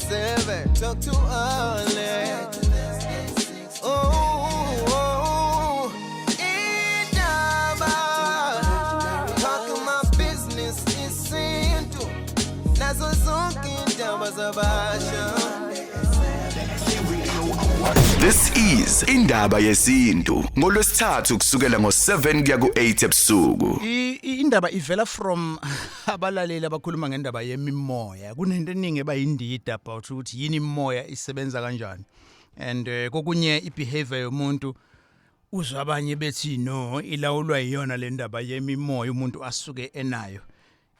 7, talk to Alex. Oh, indaba. Talking my business isintu. Nazo zonke indaba zabasha. This is Indaba Yesintu ngolwesithathu kusukela ngo7 kuya ku8 ebusuku. Indaba ivela from abalaleli abakhuluma ngendaba yemimoya. Kunento eningi ebayindida about ukuthi yini imoya, isebenza kanjani, and kokunye ibehavior yomuntu. Uzwa abanye bethi no, ilawulwa iyona le ndaba yemimoya umuntu asuke enayo.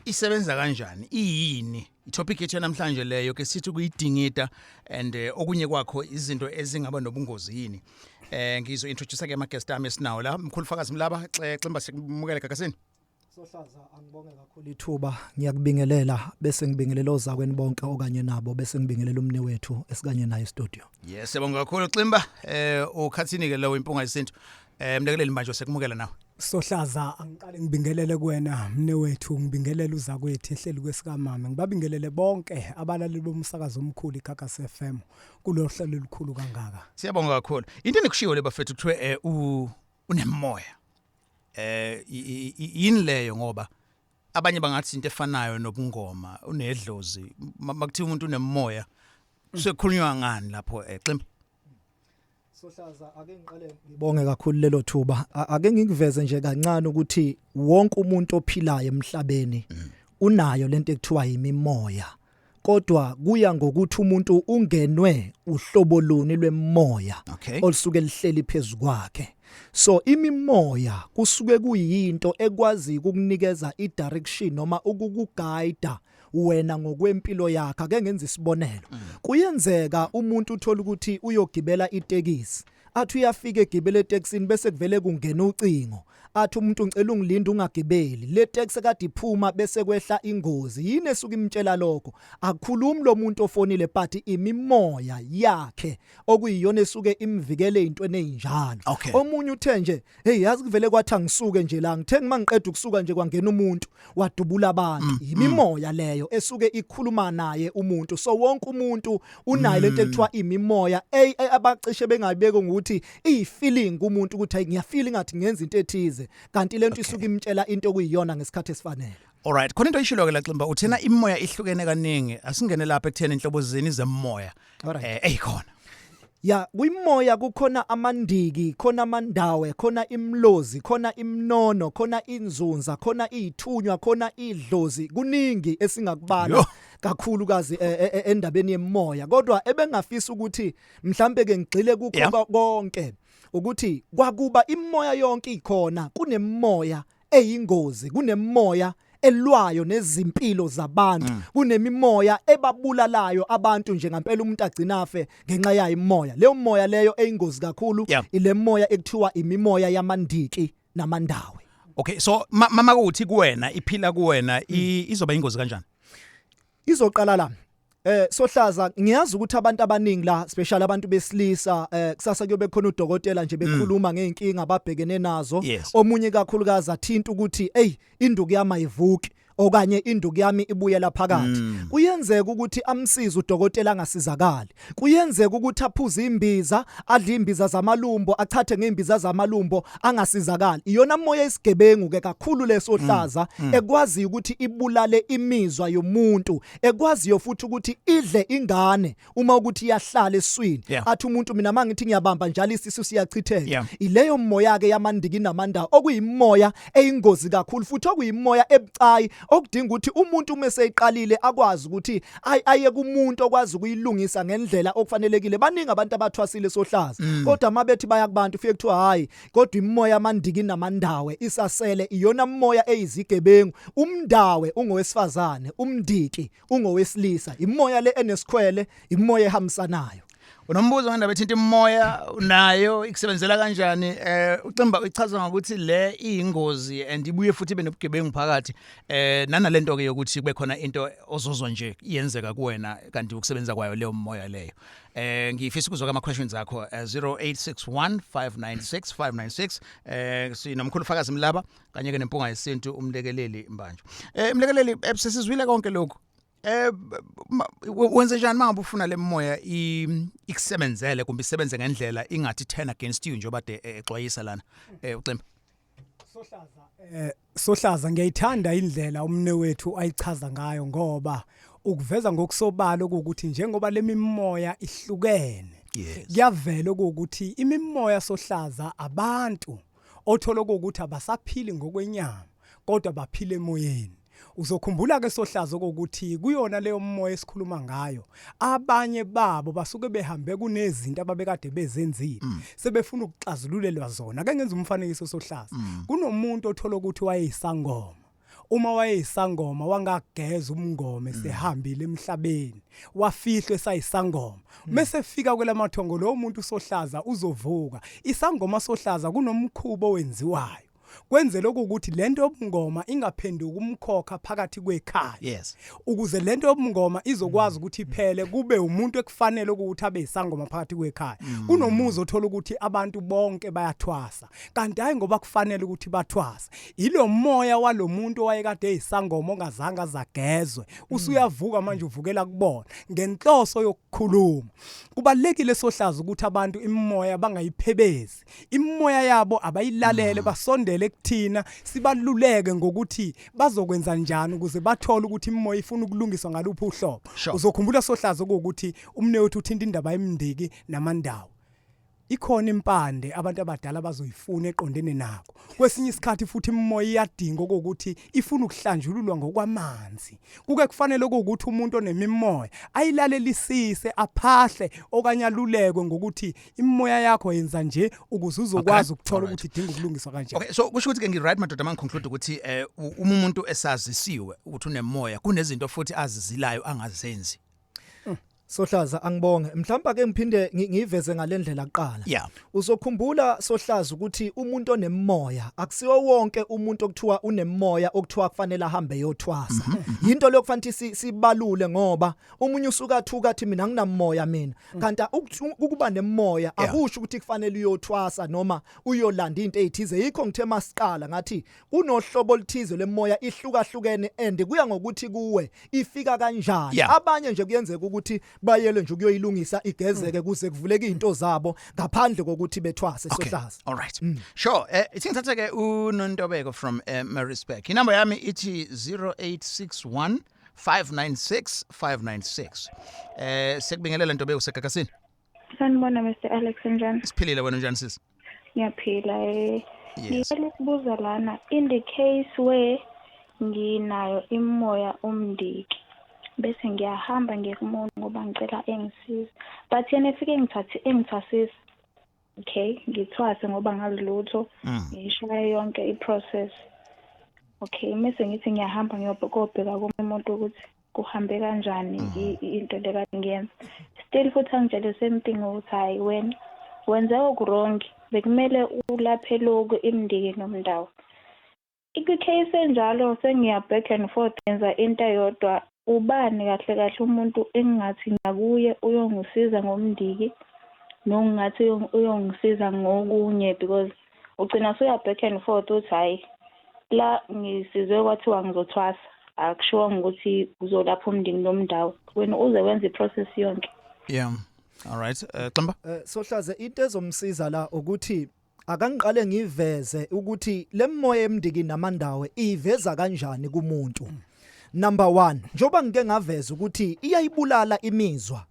Isebenza kanjani? Iyini? Itopic yethu namhlanje leyo ke sithi kuyidingida, and okunye kwakho izinto ezingaba nobungozi yini. Ngizo introduce ke ama guest ami esinawo la, mkhulu Fakazi Mlaba, Ximba, sikumukele gagasini. Sohlaza, angibonge kakhulu ithuba. Ngiyakubingelela, bese ngibingelela ozakweni bonke okanye nabo, bese ngibingelela umne wethu esikanye naye studio. Yes, siyabonga kakhulu, Ximba. Ukhathini ke lo, impunga yesintu. Mlekeleli manje, sekumukela nawe. Sohlaza, angiqale ngibingelele kuwena mne wethu, ngibingelele uzakwethu ehleli kwesikamama, ngibabingelele bonke abalaleli bomsakazo omkhulu iGagasi FM kulo hlelo olukhulu kangaka. Siyabonga kakhulu. Into enikushiwo le, bafethu, kuthiwe unemoya. Yini leyo? Ngoba abanye bangathi into efanayo nobungoma, unedlozi. Makuthiwa umuntu unemoya, sekukhulunywa ngani lapho, Ximba? Sohlaza, ake ngiqale ngibonge kakhulu lelo thuba. Ake ngikuveze nje kancane ukuthi wonke umuntu ophilayo emhlabeni unayo lento ekuthiwa imimoya, kodwa kuya ngokuthi umuntu ungenwe uhlobo luni lwemoya olusuke lihleli phezukwakhe. So imimoya kusuke kuyinto ekwazi ukukunikeza i-direction noma ukukuguide wena ngokwempilo yakhe. Ake ngenza isibonelo: kuyenzeka umuntu uthola ukuthi uyogibela itekisi, athi uyafika egibela etekisini, bese kuvele kungena ucingo, athi umuntu, "Ngicela ungilinde, ungagibeli le taxi kade iphuma," bese kwehla ingozi. Yini esuke imtshela lokho? Akukhulumi lo muntu ofonile, but imimoya yakhe okuyiyona esuke imvikele ezintweni ezinjalo. Omunye uthe nje, "Hey, yazi kuvele kwathi angisuke nje la, ngithe mangiqeda ukusuka nje kwangena umuntu wadubula abantu." Imimoya leyo esuke ikhuluma naye umuntu. So wonke umuntu unayo lento ekuthiwa imimoya, abacishe bengayibeki ngokuthi iyi-feeling kumuntu ukuthi, "Hayi, ngiyafeel ngathi ngenza into ethize," kanti lento isuke imtshela into okuyiyona ngesikhathi esifanele. Alright, khona into oyishilo ke la, Ximba, uthena imoya ihlukene kaningi. Asingene lapha ekutheni inhlobo zini zemoya eyikhona. Ya, kwimoya kukhona amandiki, khona amandawe, khona imlozi, khona imnono, khona inzunza, khona izithunywa, khona idlozi. Kuningi esingakubala kakhulukazi endabeni yemoya, kodwa ebengafisa ukuthi mhlambe ke ngigxile kukho konke ukuthi kwakuba imoya yonke ikhona, kunemoya eyingozi, kunemoya elwayo nezimpilo zabantu, kunemimoya ebabulalayo abantu nje ngempela, umuntu agcina afe ngenxa yayo imoya leyo. Moya leyo eyingozi kakhulu ile moya ekuthiwa imimoya yamandiki namandawe. Okay, so mama kuthi kuwena iphila kuwena, izoba ingozi kanjani? Izoqala la, Sohlaza. Ngiyazi ukuthi abantu abaningi la, especially abantu besilisa, kusasa kuyobe khona udokotela nje bekhuluma ngeinkinga ababhekene nazo. Omunye kakhulukazi athinta ukuthi, "Hey, induku yami ayivuki," okanye, "Induku yami ibuyela phakathi." Kuyenzeka ukuthi amsize udokotela, angasizakali. Kuyenzeka ukuthi aphuze imbiza, adle imbiza zamalumbo, achathe ngeimbiza zamalumbo, angasizakali. Iyona moya isigebengu ke kakhulu leso hlaza, ekwazi ukuthi ibulale imizwa yomuntu, ekwaziyo futhi ukuthi idle ingane uma ukuthi iyahlala eswini. Athi umuntu, "Mina mangithi ngiyabamba njalo isisu siyachitheka." Ileyo moya ke yamandiki namanda, okuyimoya eyingozi kakhulu futhi okuyimoya ebucayi, okudinga ukuthi umuntu uma eseyiqalile akwazi ukuthi aye kumuntu okwazi ukuyilungisa ngendlela okufanelekile. Baningi abantu abathwasile, Sohlaza, kodwa mabethi baya kubantu, ufike kuthiwa hayi, kodwa imoya amandiki namandawe isasele. Iyona moya eyizigebengu. Umndawe ungowesifazane, umndiki ungowesilisa. Imoya le enesikhwele, imoya ehambisanayo. Unombuzo ngendaba ethinta imoya unayo, ikusebenzela kanjani? Ucimba uyichaza ngokuthi le iyingozi and ibuye futhi ibe nobugebengu phakathi. Nanalento ke yokuthi kube khona into ozozwa nje iyenzeka kuwena, kanti ukusebenza kwayo leyo moya leyo. Ngifisa ukuzwa ama questions akho, 0861 596 596. Sinomkhulu Fakazi Mlaba kanye ke nempunga yesintu, umlekeleli Mbanjwa. Mlekeleli, sesizwile konke lokhu. Wenze njani mangabe ufuna le moya ikusebenzele kumbe isebenze ngendlela ingathi turn against you, njengoba de exwayisa lana uCembe? Sohlaza, ngiyayithanda indlela umne wethu ayichaza ngayo, ngoba ukuveza ngokusobala ukuthi njengoba lemimoya ihlukene, kuyavela ukuthi imimoya, sohlaza, abantu othola ukuthi abasaphili ngokwenyama kodwa baphila emoyeni. Uzokhumbula ke, sohlaza, ukuthi kuyona leyo moya esikhuluma ngayo, abanye babo basuke behambe kunezinto ababekade bezenzile, sebefuna ukuxazululelwa zona. Ake ngenza umfanekiso, sohlaza. Kunomuntu othola ukuthi wayeyisangoma. Uma wayeyisangoma, wangageza umngome, sehambile emhlabeni, wafihlwe esayisangoma. Mase fika kwelamathongo lo muntu, sohlaza, uzovuka isangoma. Sohlaza, kunomkhubo owenziwayo kwenze lokhu ukuthi lento yobungoma ingaphenduka umkhokha phakathi kwekhaya, ukuze lento yobungoma izokwazi ukuthi iphele, kube umuntu ekufanele ukuthi abe isangoma phakathi kwekhaya. Kunomuzi othola ukuthi abantu bonke bayathwasa, kanti hayi ngoba kufanele ukuthi bathwase. Ilo moya walomuntu owayekade eyisangoma ongazange azagezwe usuyavuka manje, uvukela kubona ngenhloso yokukhuluma. Kubalekile, sohlaza, ukuthi abantu imimoya bangayiphebezi. Imimoya yabo abayilalele, basondele kuthina, sibaluleke ngokuthi bazokwenza njani ukuze bathole ukuthi imimoya ifuna ukulungiswa ngaluphi uhlobo. Uzokhumbula, sohlaza, ukuthi umne wethu uthinta indaba yemindiki namandawo. Ikhona impande abantu abadala bazoyifuna eqondene nako. Kwesinye isikhathi futhi imimoya iyadinga ukuthi ifuna ukuhlanjululwa ngokwamanzi. Kuke kufanele ukuthi umuntu onemimoya ayilalelisise, aphahle okanye alulekwe ngokuthi imimoya yakho yenza nje ukuze uzokwazi ukuthola ukuthi idinga ukulungiswa kanjani. Okay, so kusho ukuthi ke ngi-right, madoda, mangiconclude ukuthi uma umuntu esazisiwe ukuthi unemoya, kunezinto futhi azizilayo angazenzi? Sohlaza, angibonge. Mhlawumbe ake ngiphinde ngiveze ngalendlela kuqala. Uzokhumbula, sohlaza, ukuthi umuntu onemoya akusiwo wonke umuntu okuthiwa unemoya okuthiwa kufanele ahambe yothwasa. Yinto leyo kufanele sibalule, ngoba umunye usuka athuka athi, "Mina nginamoya mina." Kanti ukuba nemoya akusho ukuthi kufanele uyothwasa noma uyolanda into ezithize. Yikho ngithe masiqala ngathi kunohlobo oluthize lemoya, ihlukahlukene and kuya ngokuthi kuwe ifika kanjani. Abanye nje kuyenzeka ukuthi bayele nje ukuyoyilungisa, igezeke kuze kuvuleke izinto zabo ngaphandle kokuthi bethwase, sohlaza. All right. Sure. Ithi ngithathe ke uNontobeko from Maritzburg. Inamba yami ithi 0861 596 596. Sekubingelela, Ntobeko, segagasini. Sanibona, Mr Alex, njani? Siphilile, wena njani, sisi? Ngiyaphila. Ngicela ukubuza lana, in the case where nginayo imoya umndiki, bese ngiyahamba ngiye kumuntu ngoba ngicela engisize, but yena efike ngithathe engithwasisa, okay, ngithwase ngoba ngazi lutho, ngiyishaye yonke i-process, okay, mase ngithi ngiyahamba ngiyobheka komunye umuntu ukuthi kuhambe kanjani into le kade ngiyenza, still futhi angitshele same thing ukuthi, "Hayi, wena wenze oku-wrong, bekumele ulaphe lokhu, imndiki nomndawo." Ikwi-case enjalo sengiya back and forth, ngenza into eyodwa. Ubani kahle kahle umuntu engingathi ngiyakuye uyongisiza ngomndiki nongingathi uyongisiza ngokunye? Because ugcina suya back and forth, uthi, "Hhayi, la ngisizwe kwathiwa ngizothwasa, akushiwanga ukuthi uzolapha umndiki nomndawo." Wena uze wenze i-process yonke. Yeah. All right. Xamba. Sohlaze, into ezomsiza la ukuthi akangiqale ngiveze ukuthi lemoya emndiki namandawo iveza kanjani kumuntu. Number 1, njoba ngike ngaveza ukuthi iyayibulala imizwa.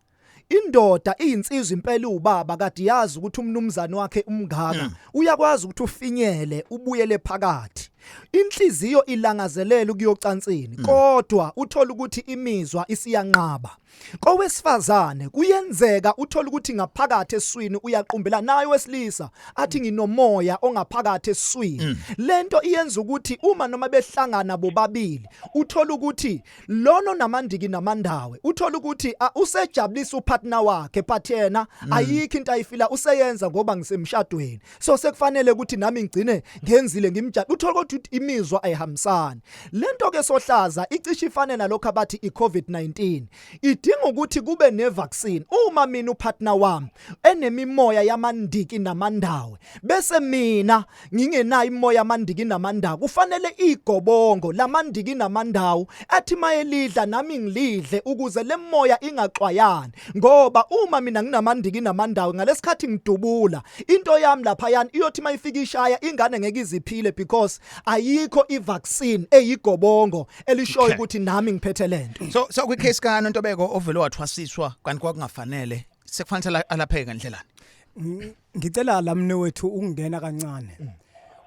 Indoda iyinsizwa impela, ubaba kade yazi ukuthi umnumzane wakhe umngaka, uyakwazi ukuthi ufinyele ubuyele phakathi. Inhliziyo ilangazelela ukuyocansini, kodwa uthola ukuthi imizwa isiyanqaba. Kowesifazane kuyenzeka uthola ukuthi ngaphakathi eswini uyaqumbela, naye wesilisa athi, "Nginomoya ongaphakathi eswini." Lento iyenza ukuthi uma noma behlangana bobabili, uthola ukuthi lono namandiki namandawe uthola ukuthi usejabulisa upartner wakhe, but yena ayikho into ayifila, useyenza ngoba ngisemshadweni, so sekufanele ukuthi nami ngigcine ngenzile ngimjabule. Uthola ukuthi Imizwa ayihambisani. Lento ke sohlaza icishe ifane nalokho abathi iCovid-19, idinga ukuthi kube nevaccine. Uma mina upartner wami enemimoya yamandiki namandawe, bese mina ngingenayo imoya yamandiki namandawo, kufanele igobongo lamandiki namandawo athi mayelidla nami ngilidle ukuze lemoya ingaxwayani, ngoba uma mina nginamandiki namandawo ngalesikhathi ngidubula into yami lapha yani, iyothi mayifika ishaya ingane ngeke iziphile because ayikho ivaccine eyigobongo elishoyo ukuthi nami ngiphethe lento. So kwi case ka Nontobeko ovele wathwasiswa kanti kwakungafanele, sekufanele alapheke ngendlelani? Ngicela la mne wethu ukungena kancane.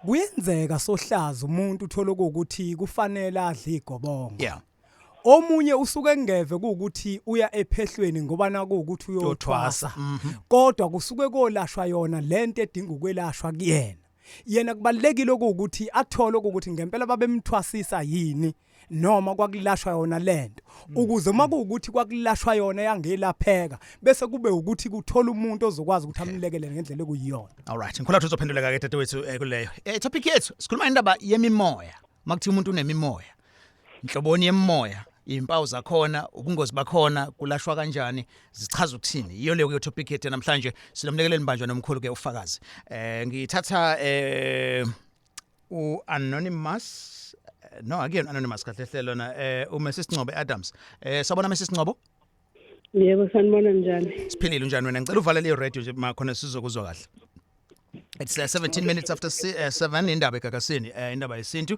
Kuyenzeka sohlaza umuntu uthola ukuthi kufanele adle igobongo. Omunye usuke engeve kuukuthi uya ephehlweni ngoba naku ukuthi uyothwasa, kodwa kusuke kolashwa yona lento edinga ukwelashwa kuyena. Yena kubalekile ukuthi athole ukuthi ngempela babemthwasisa yini noma kwakulashwa yona lento, ukuze uma kuwukuthi kwakulashwa yona yangelapheka, bese kube ukuthi kuthola umuntu ozokwazi ukuthi amlekelele ngendlela ekuyiyona. Alright, ngikholwa ukuthi uzophenduleka ke dadewethu kuleyo topic yethu. Sikhuluma indaba yemimoya. Makuthi umuntu unemimoya, inhloboni yemoya, impawu zakhona, ubungozi bakhona, kulashwa kanjani, zichaza ukuthini? Iyo leyo ke topic yethu namhlanje. Sinomlekeleli mbanjwa nomkhulu ke ufakazi. Ngithatha u-anonymous, no, akuyena anonymous kahle hle lona, uMrs Ngcobo Adams. Sabona Mrs Ngcobo. Yebo, sanibona, njani? Siphilile, unjani wena? Ngicela uvalele i-radio nje makhona sizokuzwa kahle. It's 17 minutes after 7, indaba egagasini, indaba yesintu.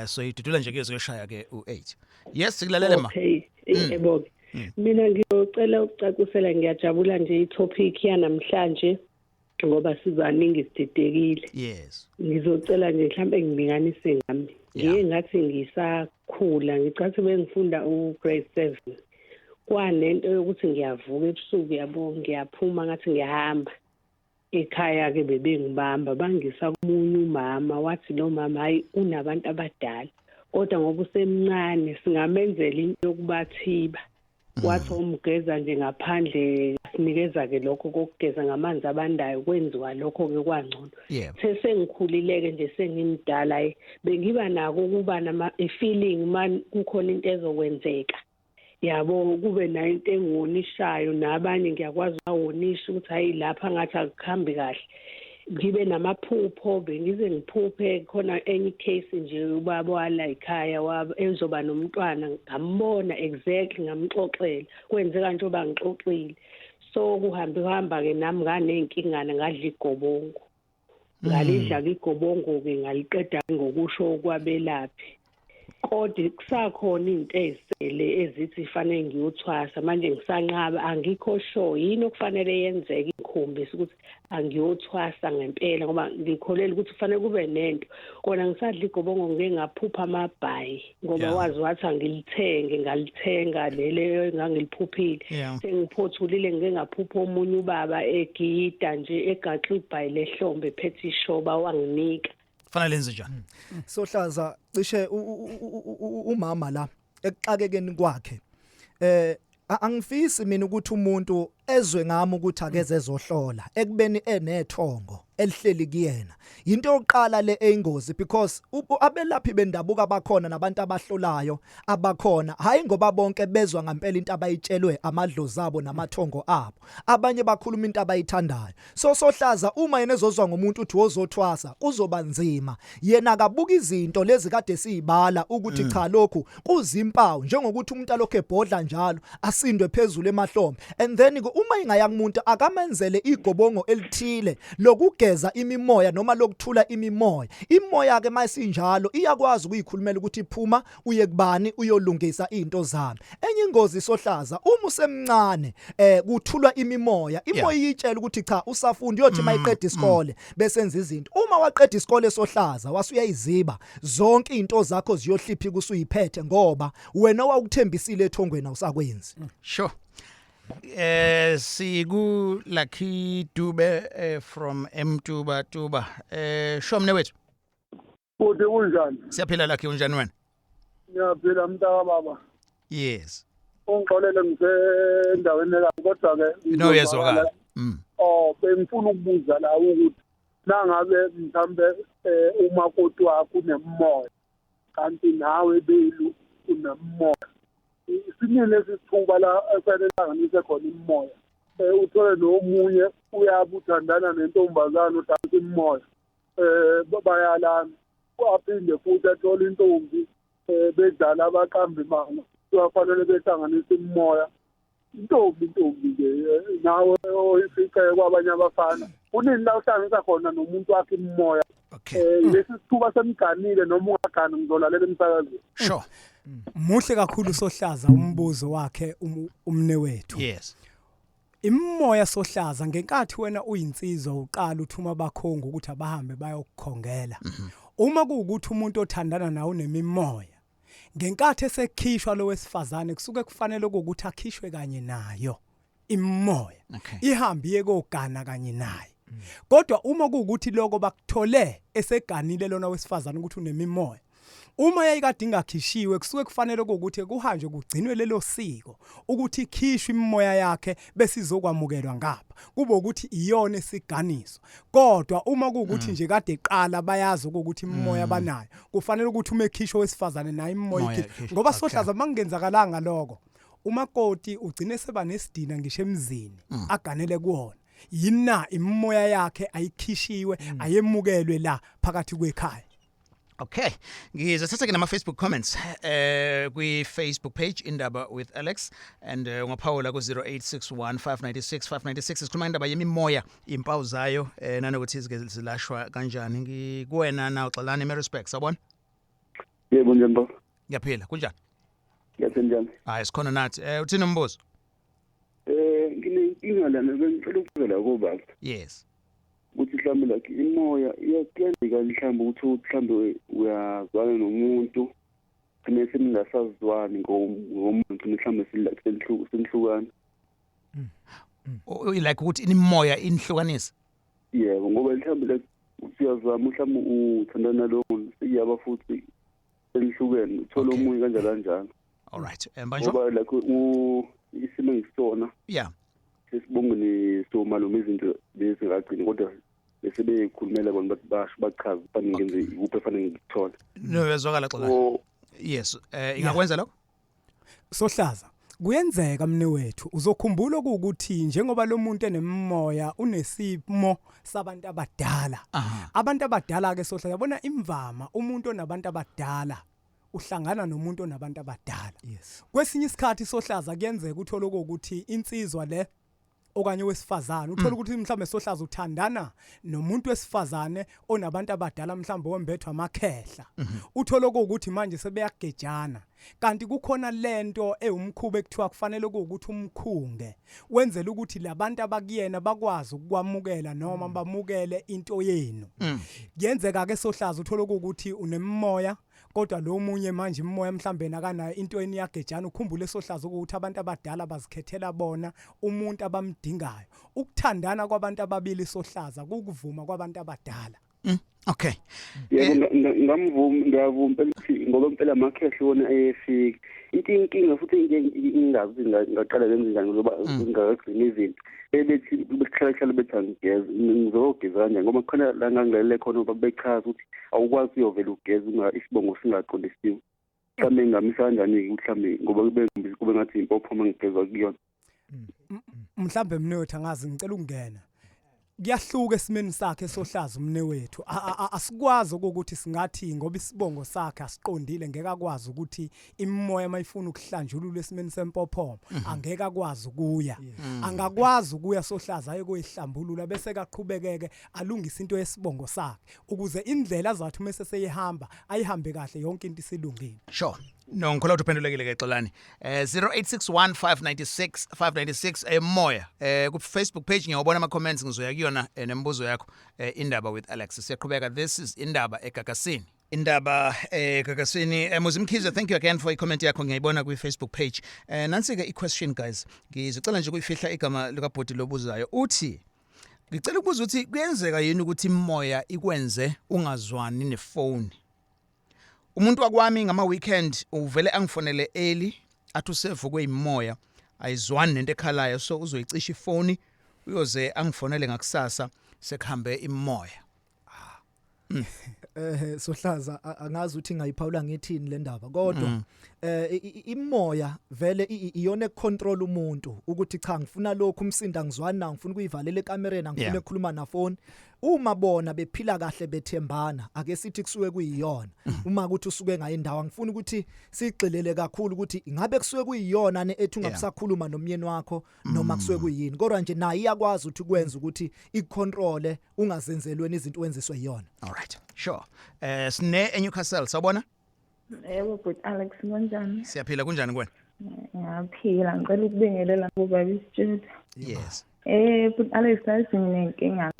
So idudula nje kuyoshaya ke u8. Yes, sikulalele ma. Okay, yebo ke. Mina ngiyocela ukucacisela, ngiyajabula nje i-topic yanamhlanje ngoba sibaningi sididekile. Ngizocela nje mhlambe ngilinganise ngami. Ngiye ngathi ngisakhula, ngicathi bengifunda u-grade 7. Kwanento yokuthi ngiyavuka ebusuku yabo, ngiyaphuma ngathi ngiyahamba. Ekhaya ke bebengibamba bangisa komunye umama, wathi lo mama hayi unabantu abadala kodwa ngoba usemncane singamenzela into yokubathiba. Wathi umgeza nje ngaphandle, sinikeza ke lokho kokugeza ngamanzi abandayo, kwenziwa lokho ke kwangcono. Sengikhulileke nje, sengimdala, bengiba nako ukuba nama feeling man kukhona into ezokwenzeka yabo, kube nayo into engiwonishayo nabanye ngiyakwazi awonisha ukuthi hayi lapha ngathi akukhambi kahle. Ngibe namaphupho, bengize ngiphuphe khona enye case nje, ubaba wala ekhaya ezoba nomntwana, ngambona exactly, ngamxoxela kwenzeka njengoba ngixoxile. So kuhambe kuhamba ke nami nganezinkingana, ngadla igobongo, ngalidla igobongo ke ngaliqeda ngokusho kwabelaphi, kodwa kusakhona into ezisele ezithi fanele ngiyothwasa. Manje ngisanqaba, angikho sure yini okufanele yenzeke ingikhombise ukuthi angiyothwasa ngempela, ngoba ngikholela ukuthi kufanele kube nento kona. Ngisadla igobongo ngike ngaphupha amabhayi ngoba wazi wathi angilithenge, ngalithenga lele engangiliphuphile. Sengiphothulile ngike ngaphupha omunye ubaba egida nje egaxa ibhayi lehlombe ephethe ishoba wanginika. Fanele lenze njani? Sohlaza, cishe umama la ekuxakekeni kwakhe, angifisi mina ukuthi umuntu ezwe ngami ukuthi akeze ezohlola ekubeni enethongo elihleli kuyena. Into yokuqala le eyingozi because abelaphi bendabuko abakhona nabantu abahlolayo abakhona, hayi ngoba bonke bezwa ngempela into abayitshelwe amadlozi abo namathongo abo. Abanye bakhuluma into abayithandayo. So sohlaza, uma yena ezozwa ngomuntu uthi wozothwasa, kuzoba nzima. Yena akabuka izinto lezi kade siyibala ukuthi cha, lokhu kuzimpawu, njengokuthi umuntu alokho ebhodla njalo, asindwe phezulu emahlombe, and then ke uma ingaya kumuntu akamenzele igobongo elithile lokugeza imimoya noma lokuthula imimoya. Imoya ke mayisinjalo iyakwazi ukuyikhulumela ukuthi iphuma uye kubani uyolungisa izinto zami. Enye ingozi sohlaza, uma usemncane kuthulwa imimoya, imoya iyitshela ukuthi cha, usafunda, uyothi mayiqeda isikole bese enza izinto. Uma waqeda isikole sohlaza wasuyayiziba zonke izinto zakho, ziyohlipha kusuyiphethe ngoba wena wawukuthembisile ethongweni awusakwenzi. Sure. Siku Lucky Dube from Mtuba Tuba. Shomne wethu. Futhi kunjani? Siyaphila Lucky, unjani wena? Ngiyaphila mntaka baba. Yes. Ungixolele ngisendaweni la kodwa ke No, uyezwakala. Oh, bengifuna ukubuza la ukuthi nangabe mhlambe umakoti wakho unemoya. Kanti nawe belu unemoya. Isinini lesithuba la efanele hlanganise khona imimoya. Uthole nomunye uyabuthandana nentombazana udansa imimoya. Bayalana. Aphinde futhi athole intombi bedlala abaqamba imanga. Kufanele behlanganise imimoya. Intombi nje nawe oyifike kwabanye abafana. Kunini la uhlanganisa khona nomuntu wakhe imimoya. Okay. Lesi sithuba semganile noma ungagani ngizolalela emsakazweni. Sure. Muhle kakhulu Sohlaza umbuzo wakhe umne wethu. Yes. Imimoya Sohlaza, ngenkathi wena uyinsizwa uqala uthuma abakhongi ukuthi abahambe bayokukhongela. Uma kuwukuthi umuntu othandana nawe unemimoya, ngenkathi esekhishwa lo wesifazane kusuke kufanele ukuthi akhishwe kanye nayo imimoya. Ihambe iye kogana kanye naye. Kodwa uma kuwukuthi lokho bakuthole eseganile lona wesifazane ukuthi unemimoya, uma yayikade ingakhishiwe kusuke kufanele ukuthi kuhanjwe kugcinwe lelo siko ukuthi ikhishwe imimoya yakhe bese izokwamukelwa ngapha, kube ukuthi iyona esiganiso. Kodwa uma kuwukuthi nje kade eqala bayazi ukuthi imimoya banayo, kufanele ukuthi uma ekhishwe wesifazane nayo imimoya ikhishwe, ngoba Sohlaza makungenzakalanga lokho umakoti ugcine seba nesidina ngisho emzini aganele kuwona. Yina imimoya yakhe ayikhishiwe, ayemukelwe la phakathi kwekhaya. Okay, ngizothatha ke nama Facebook comments kwi Facebook page Indaba with Alex, and ungaphawula ku 0861596596. Sikhuluma indaba yemimoya, impawu zayo, nanokuthi izike zilashwa kanjani. Ngikuwena na uXolani Maritzburg, sawubona. Yebo, njani baba? Ngiyaphila, kunjani? Ngiyaphila, njani? Hayi, sikhona nathi. Uthini umbuzo? Nginenkinga lana, bengicela ukubuza la kobaba. Yes. Ukuthi mhlawumbe like imoya iyakuyenzeka mhlawumbe ukuthi mhlawumbe uyazwana nomuntu gcine seningasazwani ngomuntu, mhlawumbe senihlukana. Like ukuthi imimoya inihlukanisa? Yebo, ngoba mhlawumbe like usiyazama mhlawumbe uthandana nalowo muntu, siyaba futhi senihlukene, uthola omunye kanjalo kanjalo. All right. Mbanjwa? Ngoba like isimo engisona. Sesibongeni somalume izinto lezi ngagcini, kodwa bese bekhulumela bona bathi basho bachaze kufanele ngenze ikuphi efanele ngikuthole. No, uyazwakala Xolani. Yes, ingakwenza lokho? Sohlaza, kuyenzeka mne wethu. Uzokhumbula ukuthi njengoba lo muntu enemimoya unesimo sabantu abadala. Abantu abadala ke Sohlaza, yabona imvama umuntu onabantu abadala uhlangana nomuntu onabantu abadala. Yes. Kwesinye isikhathi Sohlaza kuyenzeka uthole ukuthi insizwa le okanye wesifazane uthola ukuthi mhlawumbe Sohlaza uthandana nomuntu wesifazane onabantu abadala, mhlawumbe wembethwa amakhehla, uthola ukuthi manje sebeyagejana, kanti kukhona lento ewumkhuba ekuthiwa kufanele ukuthi umkhunge wenzela ukuthi labantu abakuyena bakwazi ukukwamukela noma bamukele into yenu. Kuyenzeka ke Sohlaza uthola ukuthi unemimoya, kodwa lo munye manje imimoya mhlambe nakanayo into eniyagejana. Ukhumbule Sohlaza ukuthi abantu abadala bazikhethela bona umuntu abamdingayo. Ukuthandana kwabantu ababili Sohlaza kukuvuma kwabantu abadala. Okay. Yebo, ngamvuma, ngiyavuma ukuthi ngoba impela amakhehla wona ayefika. Inkinga futhi ingazi ngaqala ngenze njani ngoba ngingakagcini izinto. Bethi behlala bethi angigeze, ngizogeza kanjani ngoba khona la ngangilalele khona bechaza ukuthi awukwazi uyovela ugeze isibongo singaqondisiwe. Mhlawumbe ngingamisa kanjani-ke mhlawumbe ngoba kube ngathi impopho uma ngigezwa kuyona. Mhlawumbe mnewethu angazi, ngicela ukungena. Kuyahluka esimeni sakhe Sohlaza umne wethu. Asikwazi ukuthi singathi ngoba isibongo sakhe asiqondile ngeke akwazi ukuthi imimoya mayifuna ukuhlanjulula esimeni sempophomo angeke akwazi ukuya. Angakwazi ukuya Sohlaza aye kuyihlambulula bese kaqhubekeke alungise into yesibongo sakhe ukuze indlela azathi uma seseyihamba ayihambe kahle, yonke into isilungile. Sure. No, ngikholwa ukuthi uphendulekile ke Xolani. 0861596596 emoya. Ku Facebook page ngiyawabona ama comments, ngizoya kuyona nemibuzo yakho. Indaba with Alex. Siyaqhubeka. This is Indaba eGagasini. Indaba eGagasini. Muzimkhize, thank you again for i-comment yakho, ngiyayibona kwi Facebook page. Nansi ke i-question guys. Ngizocela nje ukuyifihla igama likabhodi lobuzayo. Uthi ngicela ukubuza ukuthi kuyenzeka yini ukuthi imoya ikwenze ungazwani nefoni? Umuntu wakwami ngama weekend uvele angifonele early athi usevukwe imoya, ayizwani nento ekhalayo, so uzoyicisha ifoni, uyoze angifonele ngakusasa sekuhambe imoya. Sohlaza, angazi ukuthi ngayiphawula ngithini le ndaba, kodwa imoya vele iyona econtrol umuntu ukuthi cha, ngifuna lokhu, umsinda ngizwani na, ngifuna ukuyivalela ekamereni, angifuna ukukhuluma na phone. Uma bona bephila kahle, bethembana, ake sithi kusuke kuyiyona. Uma ukuthi usuke ngayo indawo, angifuni ukuthi sigxilele kakhulu ukuthi ingabe kusuke kuyiyona ne ethi ungabusakhuluma nomyeni wakho noma kusuke kuyini, kodwa nje naye iyakwazi ukuthi kwenza ukuthi ikucontrole, ungazenzelweni izinto, wenziswe yiyona. All right, sure. Sine eNewcastle, sawubona. Yebo, but Alex, kunjani? Siyaphila, kunjani kuwena? Ngiyaphila, ngicela ukubingelela kubaba isitshela. Yes. But Alex, nathi nginenkinga.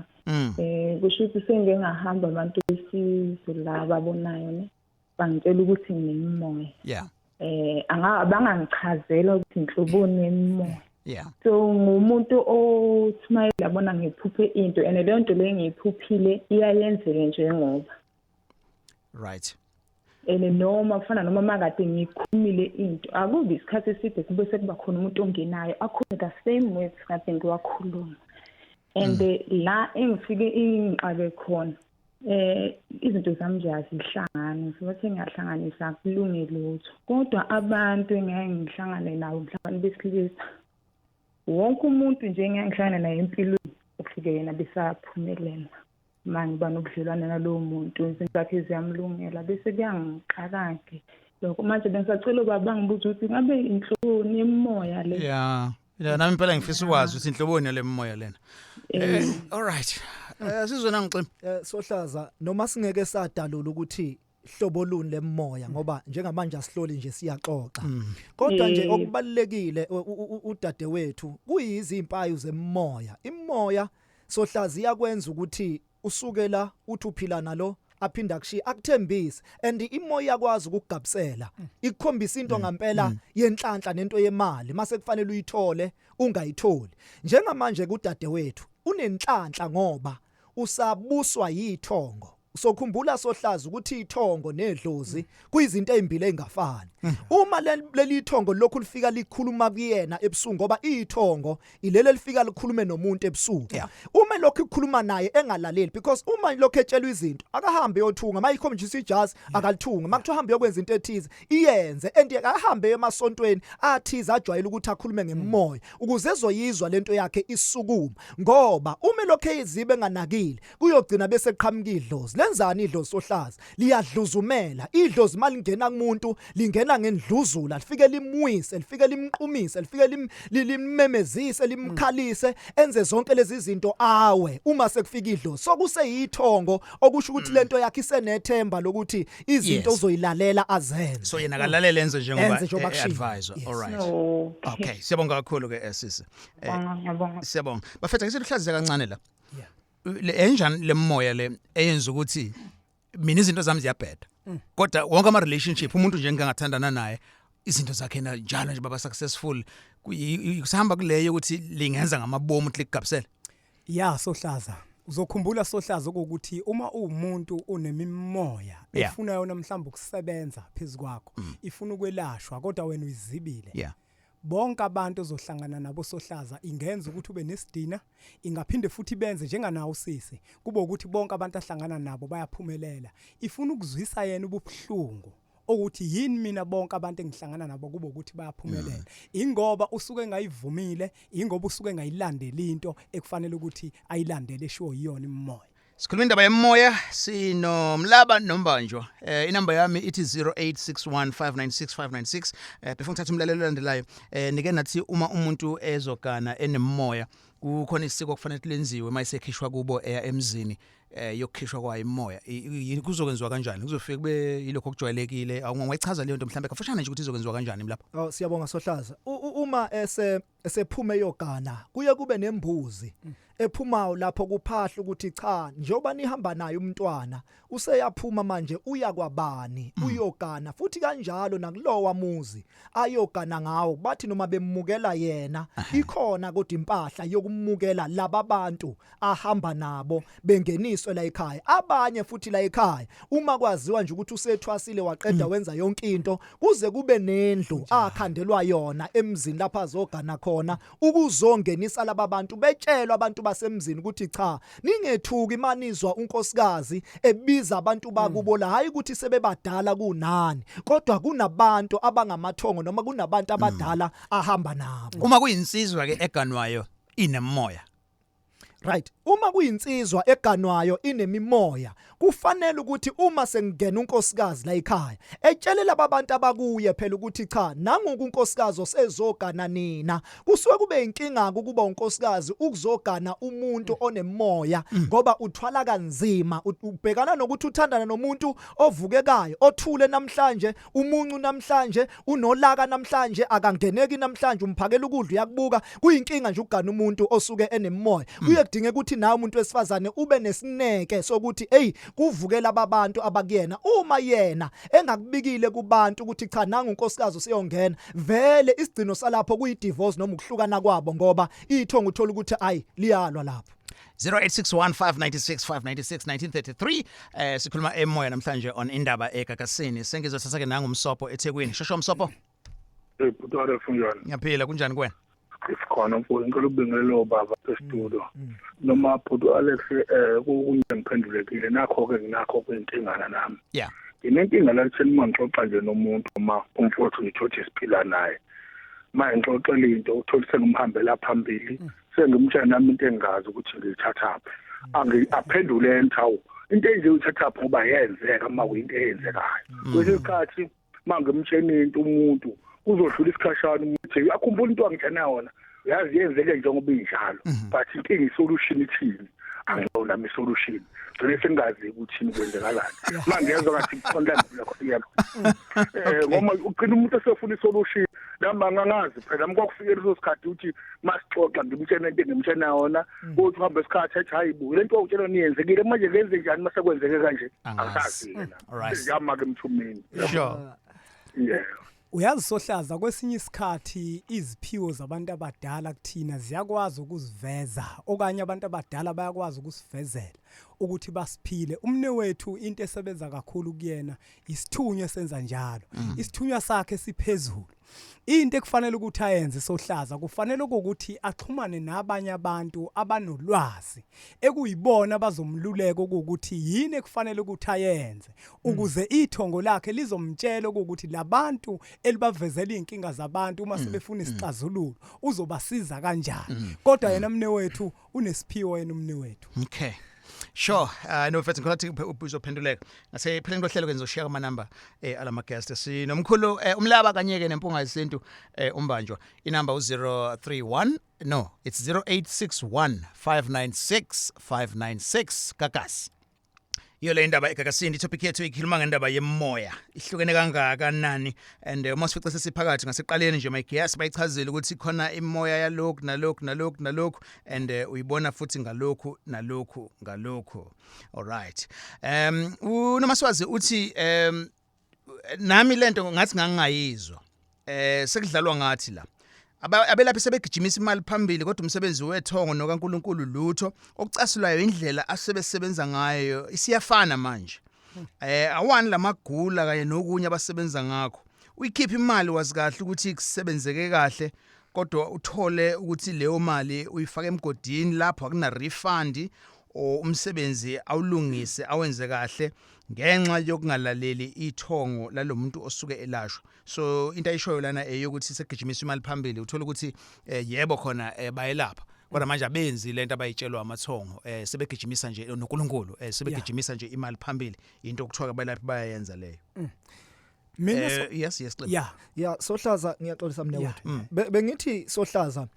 Kusho ukuthi sengike ngahamba abantu besizwe la babonayo ne. Bangitshela ukuthi nginemimoya. Anga bangangichazela ukuthi inhloboni yemimoya. So ngumuntu othi uma yabona ngiphuphe into, and leyo nto leyo ngiyiphuphile iyayenzeke njengoba. And noma kufana noma makade ngikhulumile into, akubi isikhathi eside kube sekuba khona umuntu ongenayo akhulume the same words kade ngiwakhuluma. And la engifike ingixabe khona, izinto zami nje azihlangani, ngizothi ngiyahlanganisa kulunge lutho, kodwa abantu engeke ngihlangane nabo, mhlawumbe besilisa, wonke umuntu nje engeke ngihlangane naye empilweni ufike yena besaphumelela. Uma ngiba nobudlelwane nalowo muntu, izinto zakhe ziyamlungela, bese kuyangixaka-ke lokho. Manje bengisacela ubaba bangibuza ukuthi ngabe inhloboni yemoya le. Yeah, nami impela ngifisa ukwazi ukuthi inhloboni yale moya lena. All right. Sizwe nangixima. Sohlaza, noma singeke sadalula ukuthi hlobo luni lemoya, ngoba njengamanje asihloli nje, siyaxoxa, kodwa nje okubalekile, udadewethu, kuyizimpawu zemoya. Imoya, sohlaza, iyakwenza ukuthi usukela uthi uphila nalo, aphinda kushiya, akuthembise, and imoya iyakwazi ukugabisela, ikukhombisa into ngempela yenhlanhla nento yemali, mase kufanele uyithole ungayitholi. Njengamanje kudadewethu unenhlanhla ngoba usabuswa yithongo. Sokhumbula, sohlaza, ukuthi ithongo nedlozi kuyizinto ezimbili ezingafani. Uma leli thongo lokhu lifika likhuluma kuyena ebusuku, ngoba ithongo ilele lifika likhulume nomuntu ebusuku, uma lokhu ikhuluma naye engalaleli, because uma lokhu etshelwa izinto, akahambe yothunga, mayikhomjisa ijazi akalithunga, makuthiwa hambe yokwenza into ethize iyenze, and akahambe emasontweni athize ajwayele ukuthi akhulume ngemoya ukuze ezoyizwa lento yakhe isukuma, ngoba uma lokhu eyizibe enganakile kuyogcina bese qhamuka idlozi. Lenzani idlozi, sohlaza? Liyadluzumela. Idlozi malingena kumuntu lingena ngendluzula, lifike limwise, lifike limqumise, lifike limemezise, limkhalise, enze zonke lezi zinto, awe uma sekufika idlozi. So kuseyithongo, okusho ukuthi lento yakhe isenethemba lokuthi izinto uzoyilalela azenze. So yena akalalela, enze njengoba Enze njengoba kushiwo. Advisor. Yes. All right. Okay. Okay, siyabonga kakhulu ke, sisi. Ngiyabonga. Siyabonga. Bafethu, ake sihlaziye kancane la. Le enjani lemoya le eyenza ukuthi mina izinto zami ziyabheda, kodwa wonke ama relationship, umuntu nje engingathandana naye, izinto zakhe na njalo nje baba successful? Kusahamba kuleyo ukuthi lingenza ngamabomu ukuthi likugabisele? Ya, sohlaza, uzokhumbula, sohlaza, ukuthi uma uwumuntu unemimoya efuna yona mhlawumbe ukusebenza phezukwakho, ifuna ukwelashwa, kodwa wena uyizibile, bonke abantu ozohlangana nabo, sohlaza, ingenza ukuthi ube nesidina, ingaphinde futhi benze njenganawo usisi kube ukuthi bonke abantu ahlangana nabo bayaphumelela. Ifuna ukuzwisa yena ubuhlungu ukuthi yini mina bonke abantu engihlangana nabo kube ukuthi bayaphumelela, ingoba usuke engayivumile, ingoba usuke engayilandeli into ekufanele ukuthi ayilandele eshiwo yiyona imimoya. Sikhuluma indaba yemoya, sinomlaba nombanjwa. Inamba yami ithi 0861596596. Before ngithatha umlalelo olandelayo, nike nathi uma umuntu ezogana enemoya, kukhona isiko kufanele lenziwe mayisekhishwa kubo eya emzini, yokukhishwa kwayo imoya. Kuzokwenziwa kanjani? Kuzofika kube yilokho okujwayelekile? Awungayichaza leyo nto mhlambe kafushane nje ukuthi izokwenziwa kanjani lapho? Oh, siyabonga, sohlaza. Uma esephume yogana, kuye kube nembuzi ephumayo lapho kuphahla ukuthi cha, njengoba nihamba naye umntwana useyaphuma manje, uya kwabani, uyogana futhi kanjalo nakulowa muzi ayogana ngawo. Bathi noma bemukela yena ikhona, kodwa impahla yokumukela laba bantu ahamba nabo bengeniswe la ekhaya. Abanye futhi la ekhaya, uma kwaziwa nje ukuthi usethwasile, waqeda, wenza yonke into, kuze kube nendlu akhandelwa yona emzini lapha azogana khona. khona ukuzongenisa laba bantu, betshelwa abantu basemzini ukuthi cha, ningethuki manizwa unkosikazi ebiza abantu bakubo la, hayi ukuthi sebebadala kunani, kodwa kunabantu abangamathongo noma kunabantu abadala ahamba nabo. Uma kuyinsizwa ke eganwayo inemoya? Right, uma kuyinsizwa eganwayo inemimoya, kufanele ukuthi uma sengena unkosikazi la ekhaya etshele laba bantu abakuye phela ukuthi cha, nangu unkosikazi osezogana nina. Kusuke kube inkinga ukuba unkosikazi ukuzogana umuntu onemoya, ngoba uthwala kanzima, ubhekana nokuthi uthandana nomuntu ovukekayo, othule namhlanje, umuncu namhlanje, unolaka namhlanje, akangeneki namhlanje, umphakela ukudla uyakubuka. Kuyinkinga nje ukugana umuntu osuke enemoya. Kuye kudinge ukuthi nawe umuntu wesifazane ube nesineke sokuthi hey, kuvukela ababantu abakuyena. Uma yena engakubikile kubantu ukuthi cha, nangu unkosikazi useyongena, vele isigcino salapho kuyi divorce noma ukuhlukana kwabo, ngoba ithongo uthola ukuthi ayi, liyalwa lapho. 0861 596 596 1933. Sikhuluma emoya namhlanje on Indaba Egagasini. Sengizothatha ke nangu Umsopho eThekwini. Shosho, Umsopho. Hey bhuti Aref, unjani? Ngiyaphila, kunjani kuwena? Sikhona mfowethu, ngicela ukubingelela obaba e-studio. Noma bhuti Alex, kunye ngiphendulekile nakho ke, nginakho kuyintingana nami. Nginenkinga la kutheni uma ngixoxa nje nomuntu, uma umfowethu ngithothi siphila naye. Ma ngixoxela into, uthola sengimhambela phambili, sengimtshela nami into engazi ukuthi ngiyithathaphi. Angi aphendule enthi, hawu, into enje uyithathaphi, ngoba yenzeka uma kuyinto eyenzekayo. Kwesinye isikhathi mangimtshena into umuntu, kuzodlula isikhashana umuntu uyakhumbula into angitshena yona, uyazi yenzeke njengoba injalo, but inkinga isolution ithini? Angiyona nami isolution, gcine sengazi ukuthi kwenzekalani. Mangezwa ngathi kukhona la, yebo, ngoba ugcina umuntu esefuna isolution, nami angangazi phela mkwakufikela leso sikhathi ukuthi masixoxa ngimtshena into engimtshena yona, kuthi uhambe isikhathi ethi, hayi bu, lento owutshela niyenzekile, manje ngenze njani mase kwenzeke kanje? Angazi. Angazi yena. Siyama ke mthumini. Yeah. Uyazi Sohlaza, kwesinye isikhathi iziphiwo zabantu abadala kuthina ziyakwazi ukuziveza, okanye abantu abadala bayakwazi ukusivezela ukuthi basiphile. Umne wethu, into esebenza kakhulu kuyena isithunywa esenza njalo. Isithunywa sakhe siphezulu. Into ekufanele ukuthi ayenze Sohlaza, kufanele ukuthi axhumane nabanye abantu abanolwazi ekuyibona bazomluleka ukuthi yini ekufanele ukuthi ayenze ukuze ithongo lakhe lizomtshela ukuthi labantu elibavezela inkinga zabantu uma sebefuna isixazululo uzobasiza kanjani. Kodwa yena mne wethu unesiphiwo, yena umne wethu. Okay. Sure. No mfethu, ngikholwa ukuthi uzophenduleka. Ngase pheleni kohlelo ke ngizoshiya ama number alama guest. Sinomkhulu umlaba kanye ke nempunga yesintu umbanjwa. Inamba u031, no, it's 0861 596 596, Gagasi. Iyo le indaba Egagasini. Itopic yethu ikhuluma ngendaba yemoya. Ihlukene kangakanani? And uma sifica sesiphakathi ngaseqaleni nje, my guest bayichazile ukuthi khona imoya yalokhu nalokhu nalokhu nalokhu, and uyibona futhi ngalokhu nalokhu ngalokhu. All right. Unomaswazi uthi nami lento ngathi ngangingayizwa. Sekudlalwa ngathi la. Abelaphi sebegijimisa imali phambili, kodwa umsebenzi wethongo nokaNkuluNkulu lutho. Okucasulayo indlela asebesebenza ngayo isiyafana manje. Awani lamagula kanye nokunye abasebenza ngakho. Uyikhipha imali wazi kahle ukuthi kusebenzeke kahle, kodwa uthole ukuthi leyo mali uyifaka emgodini lapho akuna refund, or umsebenzi awulungise awenze kahle ngenxa yokungalaleli ithongo lalomuntu osuke elashwa. So into ayishoyo lana eyokuthi segijimisa imali phambili, uthola ukuthi yebo khona bayelapha, kodwa manje abenzi lento abayitshelwa amathongo, sebegijimisa nje noNkulunkulu, sebegijimisa nje imali phambili, into okuthiwa abalaphi bayayenza leyo. Mina Yes, Xulu. Ya Sohlaza, ngiyaxolisa mne wethu. Bengithi Sohlaza,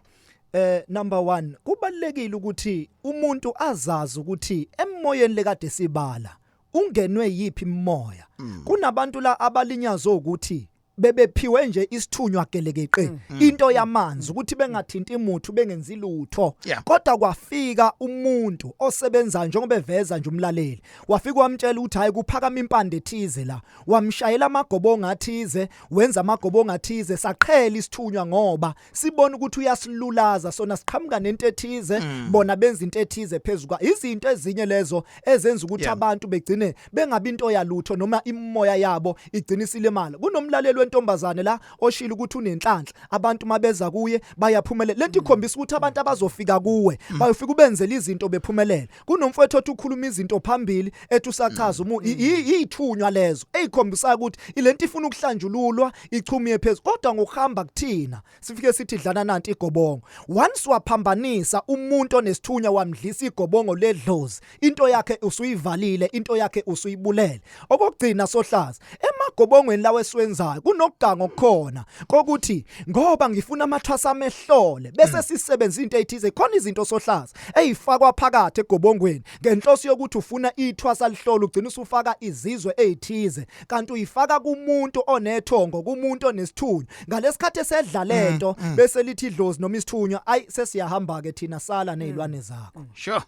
number 1, kubalekile ukuthi umuntu azazi ukuthi emoyeni lekade sibala ungenwe yipi imoya. Kunabantu la abalinyazwe ukuthi bebephiwe nje isithunywa gelekeqe into yamanzi ukuthi bengathinti imuthu, bengenzi lutho, kodwa kwafika umuntu osebenza njengoba eveza nje umlaleli, wafika wamtshela ukuthi hayi, kuphakama impande ethize la, wamshayela amagobongo athize, wenza amagobongo athize, saqhela isithunywa ngoba sibona ukuthi uyasilulaza, sona siqhamuka nento ethize, bona benza into ethize phezulu kwa izinto ezinye lezo ezenza ukuthi abantu begcine bengabi into yalutho noma imoya yabo igcina isilimala. Kunomlaleli. wentombazane la oshilo ukuthi unenhlanhla, abantu mabeza kuye bayaphumelela. Lento ikhombisa ukuthi abantu abazofika kuwe bayofika ubenzele izinto bephumelele. Kunomfowethu othi ukhuluma izinto phambili ethi usachaza umu yithunywa lezo ezikhombisayo ukuthi ilento ifuna ukuhlanjululwa ichumiye phezulu, kodwa ngokuhamba kuthina sifike sithi dlana nanti igobongo. Once waphambanisa umuntu onesithunywa wamdlisa igobongo ledlozi, into yakhe usuyivalile, into yakhe usuyibulele. Okugcina sohlaza, emagobongweni lawo esiwenzayo kunokuganga okukhona kokuthi ngoba ngifuna amathwasa amehlole bese sisebenza into ezithize. Khona izinto sohlaza eyifakwa phakathi egobongweni ngenhloso yokuthi ufuna ithwasa lihlole, ugcina usufaka izizwe ezithize kanti uyifaka kumuntu onethongo, kumuntu onesithunywa. Ngalesikhathi esedla lento bese lithi idlozi noma isithunywa, ayi sesiyahamba ke thina, sala nezilwane zakho. Sure.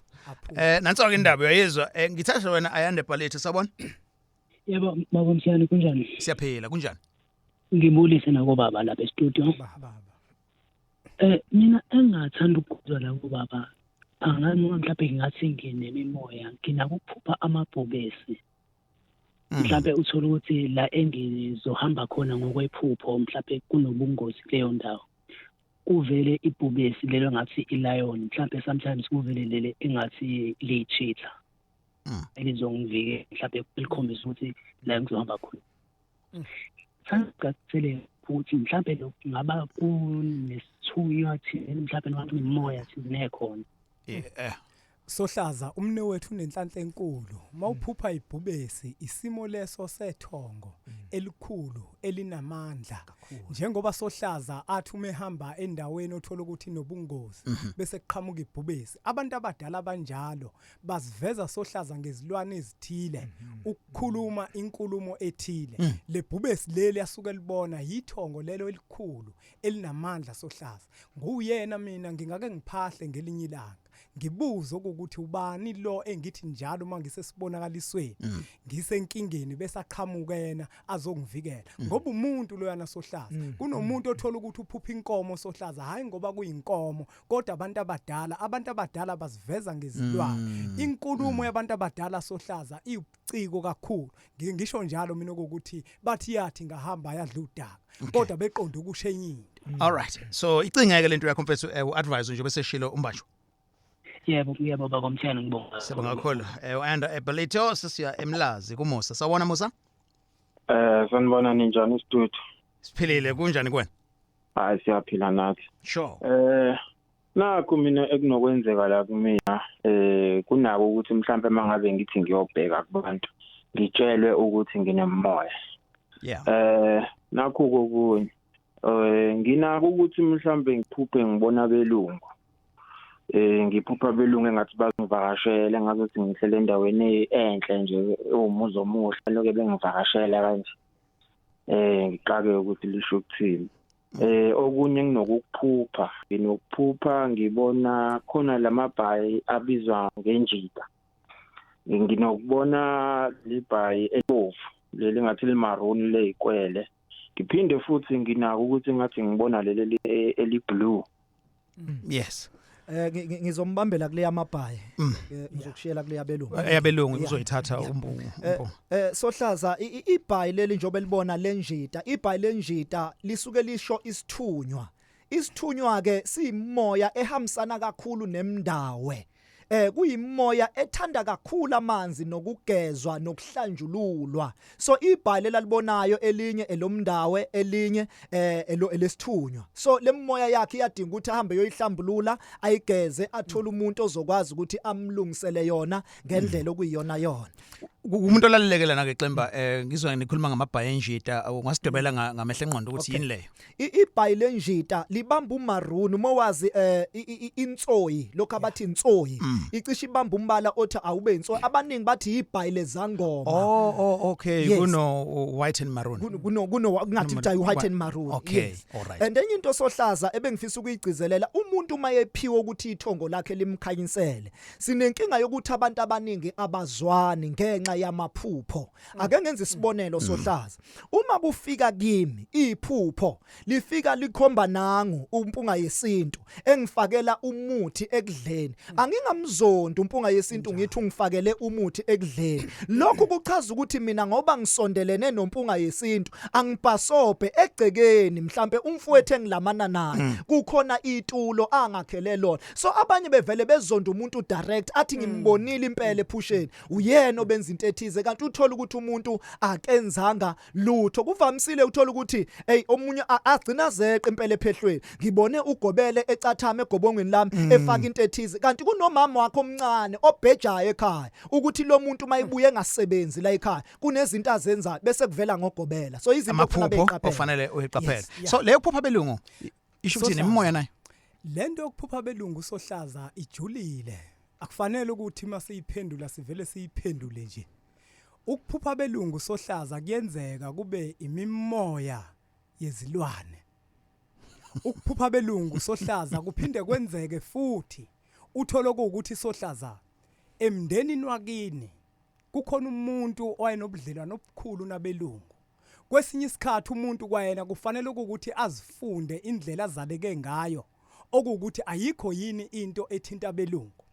Nanso ke indaba uyayizwa. Ngithatha wena Ayanda Bhalethu, sabona. Yebo baba Msiyane, kunjani? Siyaphila, kunjani? Ngibulise nako baba lapha e-studio. Baba. Mina engathanda ukuzwa la kubaba, angazi noma mhlawumbe ngingathi nginemimoya, nginako ukuphupha amabhubesi. Mhlawumbe uthola ukuthi la engizohamba khona ngokwephupho mhlawumbe kunobungozi kuleyo ndawo. Kuvele ibhubesi lelo ngathi i-lion, mhlawumbe sometimes kuvele lele engathi liyi-cheetah. Elizongivikela mhlawumbe likhombisa ukuthi la ngizohamba khona. Sangicacisele ukuthi mhlawumbe lokhu kungaba kunesithunywa thizeni, mhlawumbe noma kunemimoya thizeni ekhona. Yeah. Sohlaza, umne wethu unenhlanhla enkulu. Mawuphupha ibhubesi, isimo leso sethongo elikhulu elinamandla. Njengoba sohlaza athi uma ehamba endaweni othola ukuthi inobungozi bese kuqhamuka ibhubesi. Abantu abadala abanjalo baziveza sohlaza ngezilwane ezithile ukukhuluma inkulumo ethile. Lebhubesi leli asuke libona yithongo lelo elikhulu elinamandla sohlaza. Nguyena mina ngingake ngiphahle ngelinye ilanga ngibuze ukuthi ubani lo engithi njalo uma ngisesibonakalisweni ngisenkingeni bese aqhamuka yena azongivikela, ngoba umuntu loyana sohlaza. Kunomuntu othola ukuthi uphupha inkomo sohlaza, hayi ngoba kuyinkomo, kodwa abantu abadala baziveza ngezilwane. Inkulumo yabantu abadala sohlaza iwubuciko kakhulu. Ngisho njalo mina ukuthi bathi yathi ngahamba yadla udaka, kodwa beqonda ukusho enye into. All right. So icingeke lento yakho mfethu, u-advise nje bese shilo umbanjwa. Yebo yebo baba Mthiyane, ngibonga. Siyabonga kakhulu. Ayanda Ebelito, sisiya eMlazi kuMusa. Sawubona Musa. Sanibona, ninjani studio? Siphilile, kunjani kuwena? Hayi, siyaphila nathi. Sure. Nakho mina ekunokwenzeka la kumina, kunako ukuthi mhlambe mangabe ngithi ngiyobheka kubantu ngitshelwe ukuthi nginemoya. Nakho kokunye. Nginako ukuthi mhlambe ngiphuphe ngibona belungu. Ngiphupha belungu engathi bazongivakashela, ngazothi ngihlele endaweni enhle nje ewumuzi omuhle, loke bengivakashela kanje. Ngixake ukuthi lisho ukuthini. Okunye nginokuphupha, nginokuphupha ngibona khona lamabhayi abizwa ngenjida. Nginokubona libhayi elibovu leli ngathi limaroon leyikwele. Ngiphinde futhi nginako ukuthi ngathi ngibona leli eli blue. Yes. Ngizombambela kule yamabhayi. Ngizokushiyela kule yabelungu. Eyabelungu uzoyithatha umbu. Sohlaza, ibhayi leli njobe libona lenjida, ibhayi lenjida lisuke lisho isithunywa. Isithunywa ke siyimoya ehambisana kakhulu nemndawe. Kuyimoya ethanda kakhulu amanzi nokugezwa nokuhlanjululwa. So ibhayi lelibonayo elinye elomndawe, elinye elesithunywa. So lemoya yakhe iyadinga ukuthi ahambe yoyihlambulula, ayigeze, athole umuntu ozokwazi ukuthi amlungisele yona ngendlela okuyiyona yona. Umuntu olalelekela na ke Xemba, ngizwa nikhuluma ngamabhayi enjida, ungasidwebela ngamehlo engqondo ukuthi yini leyo? Ibhayi lenjida libamba umaroon, uma wazi insoyi, lokho abathi insoyi, icishe ibamba umbala othi awube insoyi. Abaningi bathi ibhayi lezangoma. Oh, okay. Yes. Kuno white and maroon. Kuno kungathi kuthiwa white and maroon. Okay, all right. And enye into sohlaza ebengifisa ukuyigcizelela, umuntu uma yephiwe ukuthi ithongo lakhe limkhanyisele, sinenkinga yokuthi abantu abaningi abazwani ngenxa yamaphupho. Ake ngenze isibonelo sohlaza, uma kufika kimi iphupho lifika likhomba nangu umpunga yesintu engifakela umuthi ekudleni, angingamzwa. Ngingamzondi uMpunga Yesintu, ngithi ungifakele umuthi ekudleni. Lokhu kuchaza ukuthi mina ngoba ngisondelene noMpunga Yesintu, angibhasobhe egcekeni, mhlambe umfowethu engilamana naye kukhona itulo angakhele lona. So abanye bevele bezonda umuntu direct, athi ngimbonile impela ephusheni, uyena obenza into ethize, kanti uthola ukuthi umuntu akenzanga lutho. Kuvamisile uthola ukuthi hey, omunye agcina zeqe impela ephehlweni, ngibone ugobele ecathama egobongweni lami efaka into ethize, kanti kunomama wakho omncane obhejayo ekhaya ukuthi lo muntu mayibuye engasebenzi la ekhaya kunezinto azenzayo, bese kuvela ngogobela. So izinto okufanele amaphupho beyiqaphele. Ofanele uyiqaphele. So leyo kuphupha belungu isho ukuthi Sohlaza. Nemimoya nayo. Lento yokuphupha belungu, sohlaza, ijulile. Akufanele ukuthi masiyiphendula sivele siyiphendule nje. Ukuphupha belungu, sohlaza, kuyenzeka kube imimoya yezilwane. Ukuphupha belungu, sohlaza, kuphinde kwenzeke futhi uthole ukuthi, sohlaza, emndenini wakini kukhona umuntu owayenobudlelwano obukhulu nabelungu. Kwesinye isikhathi umuntu kwayena kufanele ukuthi azifunde indlela azaleke ngayo, okuwukuthi ayikho yini into ethinta abelungu.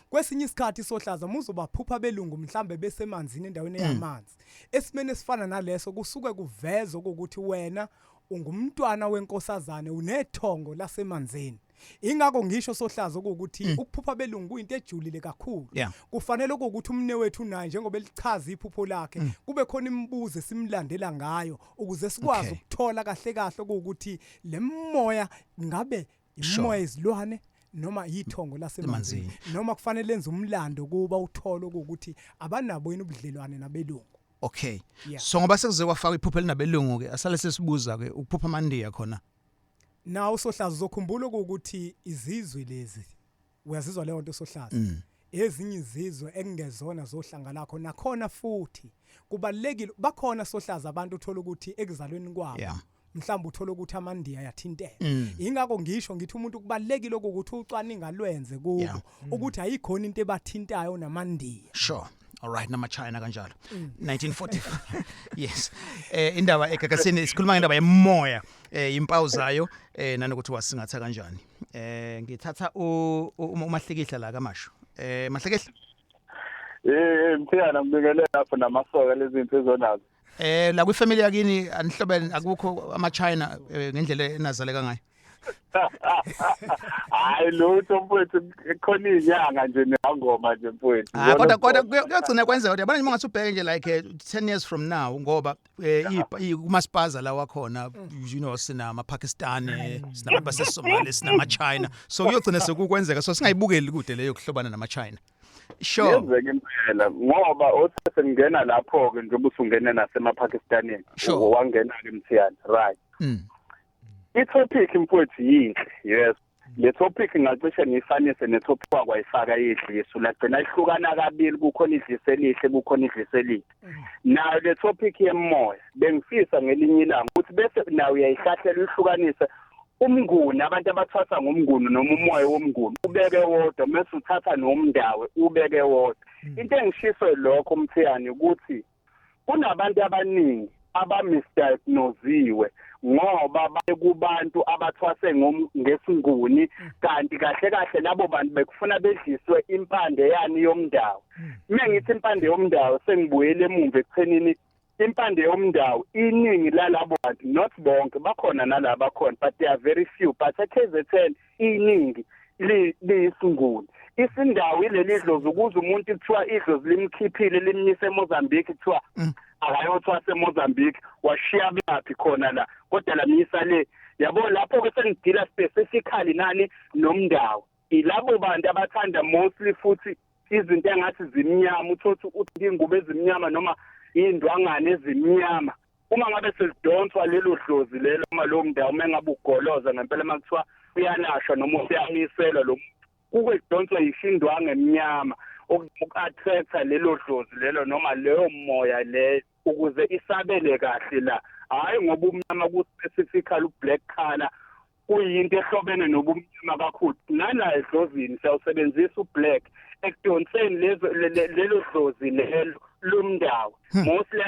Kwesinye isikhathi, sohlaza, muzobaphupha abelungu mhlambe besemanzini, endaweni eyamanzi, esimeni esifana naleso kusuke kuvezwa ukuthi wena ungumntwana wenkosazane, unethongo lasemanzini. Ingakho ngisho, sohlaza, ukuthi ukuphupha belungu kuyinto ejulile kakhulu. Kufanele ukuthi umne wethu naye, njengoba elichaza iphupho lakhe, kube khona imibuzo esimlandela ngayo ukuze sikwazi ukuthola kahle kahle ukuthi lemoya ngabe imoya izilwane noma yithongo lasemanzini, Emanzini. noma kufanele enze umlando kuba uthole ukuthi abanabo yini ubudlelwane nabelungu. So ngoba sekuze kwafaka iphupho elinabelungu ke, asale sesibuza ke ukuphupha amandiya khona. Nawo, sohlaza, uzokhumbula ukuthi izizwe lezi, uyazizwa leyo nto, sohlaza, ezinye izizwe ekungezona zohlanga lakho nakhona futhi kubalekile. Bakhona, sohlaza, abantu uthola ukuthi ekuzalweni kwabo mhlawumbe uthola ukuthi amandiya ayathinteka. Ingakho ngisho ngithi umuntu kubalekile ukuthi ucwaninga lwenze kubo ukuthi ayikhona into ebathintayo namandiya. Sure, all right, nama China kanjalo. 1945, yes. Indaba egagasini, sikhuluma ngendaba yemoya, impawu zayo, nanokuthi wasingatha kanjani. Ngithatha uMahlikihla la kaMashu. Mahlikihla. Mthiyana, ngibingelele lapho namasoka lezi zinto ezonazo. La kwifamily yakini anihlobene, akukho ama China ngendlela enazaleka ngayo? Hayi lutho mfowethu, khona inyanga nje nengoma nje mfowethu. Ah, kodwa kuyogcina kwenzeka. Yabona nje, ungathi ubheke nje like 10 years from now, ngoba kumaspaza la wakhona, sinama Pakistan, sinabantu baseSomalia, sinama China, so kuyogcina sekukwenzeka, so singayibukeli kude leyo kuhlobana nama China. Sure. Yenzeka impela, ngoba othe ngena lapho ke, njengoba usungena nasemaPakistanini, wangena ke Mthiyana, right? I-topic mfowethu yinhle, yes. Le topic ngacishe ngiyifanise ne-topic wakwayifaka idliso, lagcina ihlukana kabili, kukhona idliso elihle, kukhona idliso elibi. Nayo le topic yemoya bengifisa ngelinye ilanga ukuthi bese nayo uyayihlahlela, uyihlukanise umnguni, abantu abathwasa ngomnguni noma umoya womnguni ubeke wodwa, mase uthatha nomndawe ubeke wodwa. Into engishiswe lokho Mthiyane ukuthi kunabantu abaningi abamisdiagnosiwe ngoba baye kubantu abathwase ngesinguni, kanti kahle kahle labo bantu bekufuna bedliswe impande yani yomndawo. Mina ngithi impande yomndawo, sengibuyele emumva ekuthenini impande yomndawo, iningi lalabo bantu, not bonke, bakhona nalaba khona, but they are very few, but e-KZN iningi liyisinguni. Isindawo ileli dlozi, ukuze umuntu kuthiwa idlozi limkhiphile limnyise eMozambique, kuthiwa akayothwasa eMozambique, washiya baphi khona la, kodwa lamyisa le, yabo. Lapho ke sengidila specifically nani nomndawo, ilabo bantu abathanda mostly futhi izinto engathi zimnyama, uthothi uthi ingubo ezimnyama noma indwangane ezimnyama. Uma ngabe selidonswa lelo dlozi lelo, uma lowo mndawo uma engabe ugoloza ngempela, uma kuthiwa uyalashwa noma uyamiselwa lo, kuke kudonswa yishindwange emnyama uku-attract-a lelo dlozi lelo noma leyo moya leyo ukuze isabele kahle la. Hhayi ngoba umnyama ku-specifically u-black color kuyinto ehlobene nobumnyama kakhulu. Nala edlozini siyawusebenzisa u-black ekudonseni lezo lelo dlozi lelo lomndawo. Mostly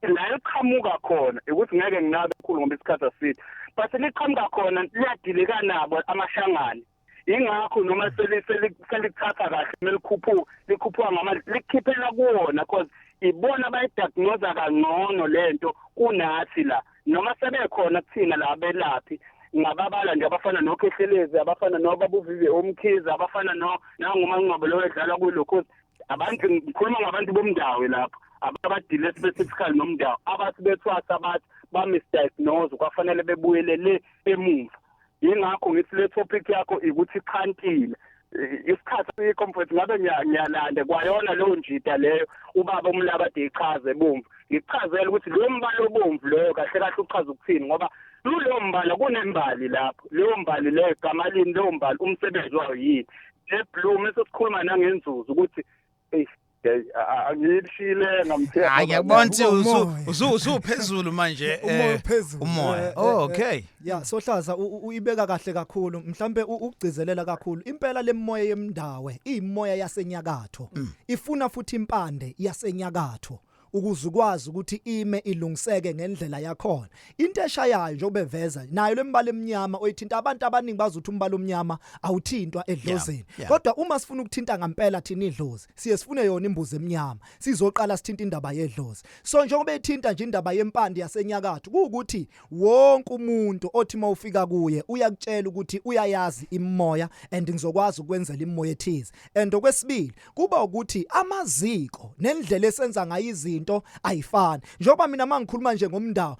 la liqhamuka khona ukuthi ngeke nginabe kakhulu ngoba isikhathi aside, but liqhamuka khona liyadilika nabo amashangane. Ingakho noma selikuthatha kahle melikhuphuka likhuphuka ngamandla, likukhiphela kuwona, cause ibona bayidiagnose kangcono lento kunathi la. Noma sebekhona kuthina la abelaphi, ngababala nje abafana noKhehlelezi, abafana noBabuvive Omkhize, abafana nanguMangcobo lo edlala kulokho. Abantu, ngikhuluma ngabantu bomndawo lapho, abadile specifically nomndawo, abathi bethwasa, abathi ba-misdiagnose, kwafanele bebuyele le emuva. Yingakho ngithi le topic yakho ukuthi ichantile isikhathi sikho mfowethu, ngabe ngiyalanda kwayona leyo njida leyo ubaba uMlaba ade ichaze ebomvu. Ngikuchazele ukuthi lo mbala obomvu loyo kahle kahle uchaza ukuthini, ngoba kulowo mbala kunembali lapho, leyo mbali leyo gamalini, leyo mbali umsebenzi wayo yini. Ne-blue mase sikhuluma nangenzuzo ukuthi angiyishile ngamthetho. Hayi, ngiyakubona ukuthi usuphezulu manje. Umoya uphezulu. Umoya. Oh, okay. Ya, Sohlaza, uyibeka kahle kakhulu, mhlambe ukugcizelela kakhulu impela lemoya yemndawe iyimoya yasenyakatho, ifuna futhi impande yasenyakatho ukuze ukwazi ukuthi ime ilungiseke ngendlela yakhona. Into eshayayo njengoba eveza nayo lembala eminyama oyithinta, abantu abaningi bazi ukuthi umbala omnyama awuthintwa edlozini, kodwa uma sifuna ukuthinta ngempela thina idlozi, siye sifune yona imbuzi eminyama, sizoqala sithinta indaba yedlozi. So njengoba ethinta nje indaba yempande yasenyakatho, kuwukuthi wonke umuntu othi mawufika kuye uyakutshela ukuthi uyayazi imoya and ngizokwazi ukwenzela imoya ethize. And okwesibili kuba ukuthi amaziko nendlela esenza ngayo izinto ayifani. Njengoba mina mangikhuluma nje ngomndawo,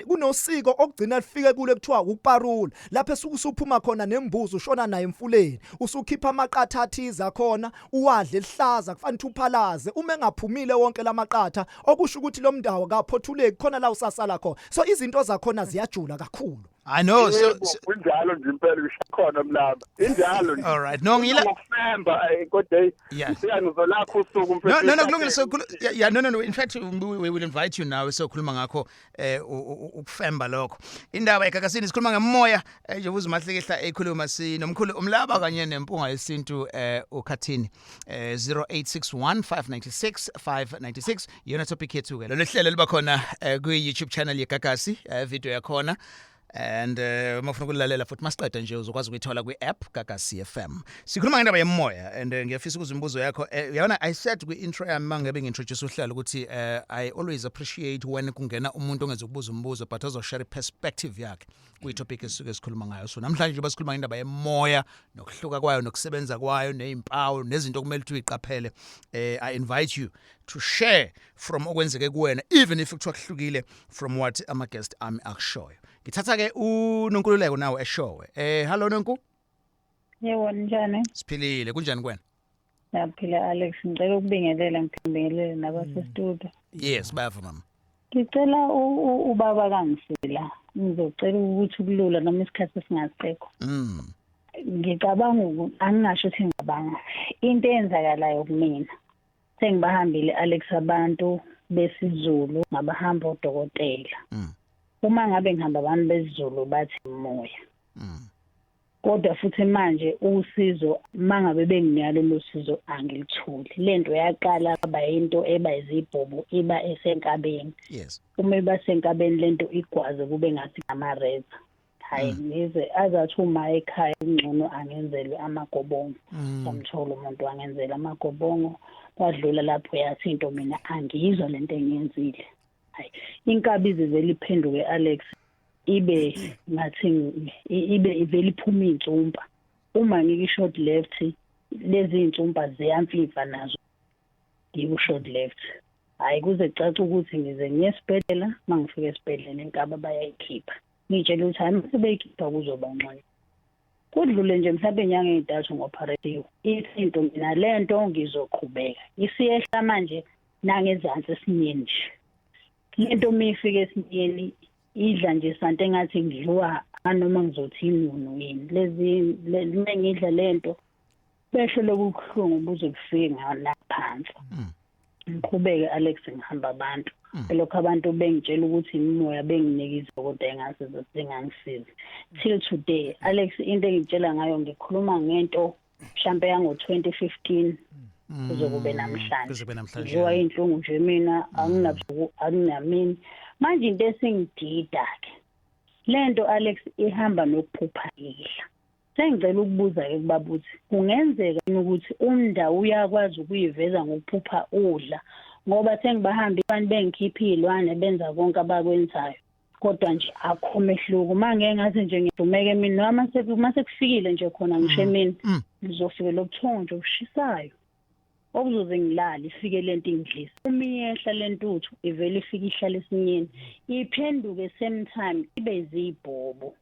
kunosiko okugcina lifike kule kuthiwa ukuparula, lapho esuke usuphuma khona nembuzi, ushona naye emfuleni, usukhipha amaqatha athize akhona, uwadle lihlaza, kufanele uphalaze uma engaphumile wonke lamaqatha, okusho ukuthi lo mndawo kaphothuleki khona la usasala khona. So izinto zakhona ziyajula kakhulu. I know, so, Yebo, kunjalo nje impela, ushakhona Mlaba, injalo nje. All right. No, ngila ngokufemba, kodwa hey, ngifika ngizolakho usuku mfethu. No, kulungile, so yeah, no, in fact we will invite you now, sokhuluma ngakho ukufemba lokho. Indaba eGagasini, sikhuluma ngemoya, njengoba uZimahlekehla ekhuluma, sinomkhulu uMlaba kanye nempunga yesintu uKhathini. 0861 596 596 iyona topic yethu ke. Lolu hlelo liba khona kwi YouTube channel yeGagasi, video yakhona, and uma ufuna ukulalela futhi masiqeda nje uzokwazi ukuyithola kwi-app Gagasi FM. Sikhuluma ngendaba yemoya and ngiyafisa ukuzwa imibuzo yakho. Uyabona, I said kwi-intro yami mangabe ngi-introduce uhlelo ukuthi I always appreciate when kungena umuntu ongeze ukubuza umbuzo but ozoshare i-perspective yakhe kwi-topic esisuke sikhuluma ngayo. So namhlanje njengoba sikhuluma ngendaba yemoya nokuhluka kwayo nokusebenza kwayo nezimpawu nezinto okumele ukuthi uyiqaphele, I invite you to share from okwenzeke kuwena, even if kuthiwa kuhlukile from what ama guest ami akushoyo. Ngithatha ke uNonkululeko nawe eshowe. Hello Nonku. Yebo, njani? Siphilile, kunjani kuwena? Siyaphila Alex, ngicela ukubingelela, ngibingelele nabase-studio. Yes, bayava mama. Ngicela ubaba kaNgisela. Ngizocela ukuthi ukulula noma isikhathi singasekho. Ngicabanga ukuthi angingasho ukuthi ngicabanga into eyenzakalayo kumina. Sengibahambile Alex abantu besiZulu, ngabahamba odokotela. Uma ngabe ngihamba abantu besiZulu bathi umoya. Kodwa futhi manje usizo mangabe benginika lolu sizo angilitholi. Lento yaqala kwaba into eba izibhobo, iba esenkabeni. Uma iba senkabeni lento igwaze kube ngathi amareza. Hayi, ngize azathi uma ekhaya kungcono angenzelwe amagobongo. Samthola umuntu wangenzela amagobongo, kwadlula lapho yathi into mina angiyizwa lento engiyenzile. Hayi, inkabi izivele iphenduke Alex, ibe ngathi ibe ivele iphuma insumpa. Uma ngiki-short left, lezi insumpa ziyamfimfa nazo, ngiku-short left. Hhayi, kuze kucace ukuthi ngize ngiye esibhedlela. Uma ngifika esibhedlela inkaba bayayikhipha, ngiyitshela ukuthi hhayi, mase beyikhipha kuzoba ngcono. Kudlule nje mhlawumbe inyanga ey'ntathu ngo-operate-iwe, ithi into mina le nto ngizoqhubeka isiyehla manje nangezansi esinyeni nje. Lento uma ifika esinyeni idla nje sante engathi ngidliwa noma ngizothi inunu yini lezi. Uma ngidla lento behlo lokubuhlungu buze bufike ngaphansi. Ngiqhubeke Alex, ngihamba abantu, elokhu abantu bengitshela ukuthi imimoya, benginikeza kodwa engasiza, singangisizi till today Alex. Into engitshela ngayo, ngikhuluma ngento mhlambe yango 2015 kuze kube namhlanje. Kuze kube namhlanje. Ngidliwa inhlungu nje mina, anginabusuku, anginamini. Manje into esingidida ke lento Alex, ihamba nokuphupha idla. Sengicela ukubuza-ke kubaba ukuthi kungenzeka yini ukuthi umndawu uyakwazi ukuyiveza ngokuphupha udla, ngoba sengibahambe abantu bengikhipha iy'lwane benza konke abakwenzayo, kodwa nje akukho mehluko. Uma ngeke ngathi nje ngidumeke emini noma uma sekufikile nje khona ngisho emini, ngizofikela ubuthongo nje obushisayo okuzoze ngilale, ifike lento ingidlisa. Uma iyehla le ntuthu ivele ifike ihlale esinyeni, iphenduke same time ibe zibhobo.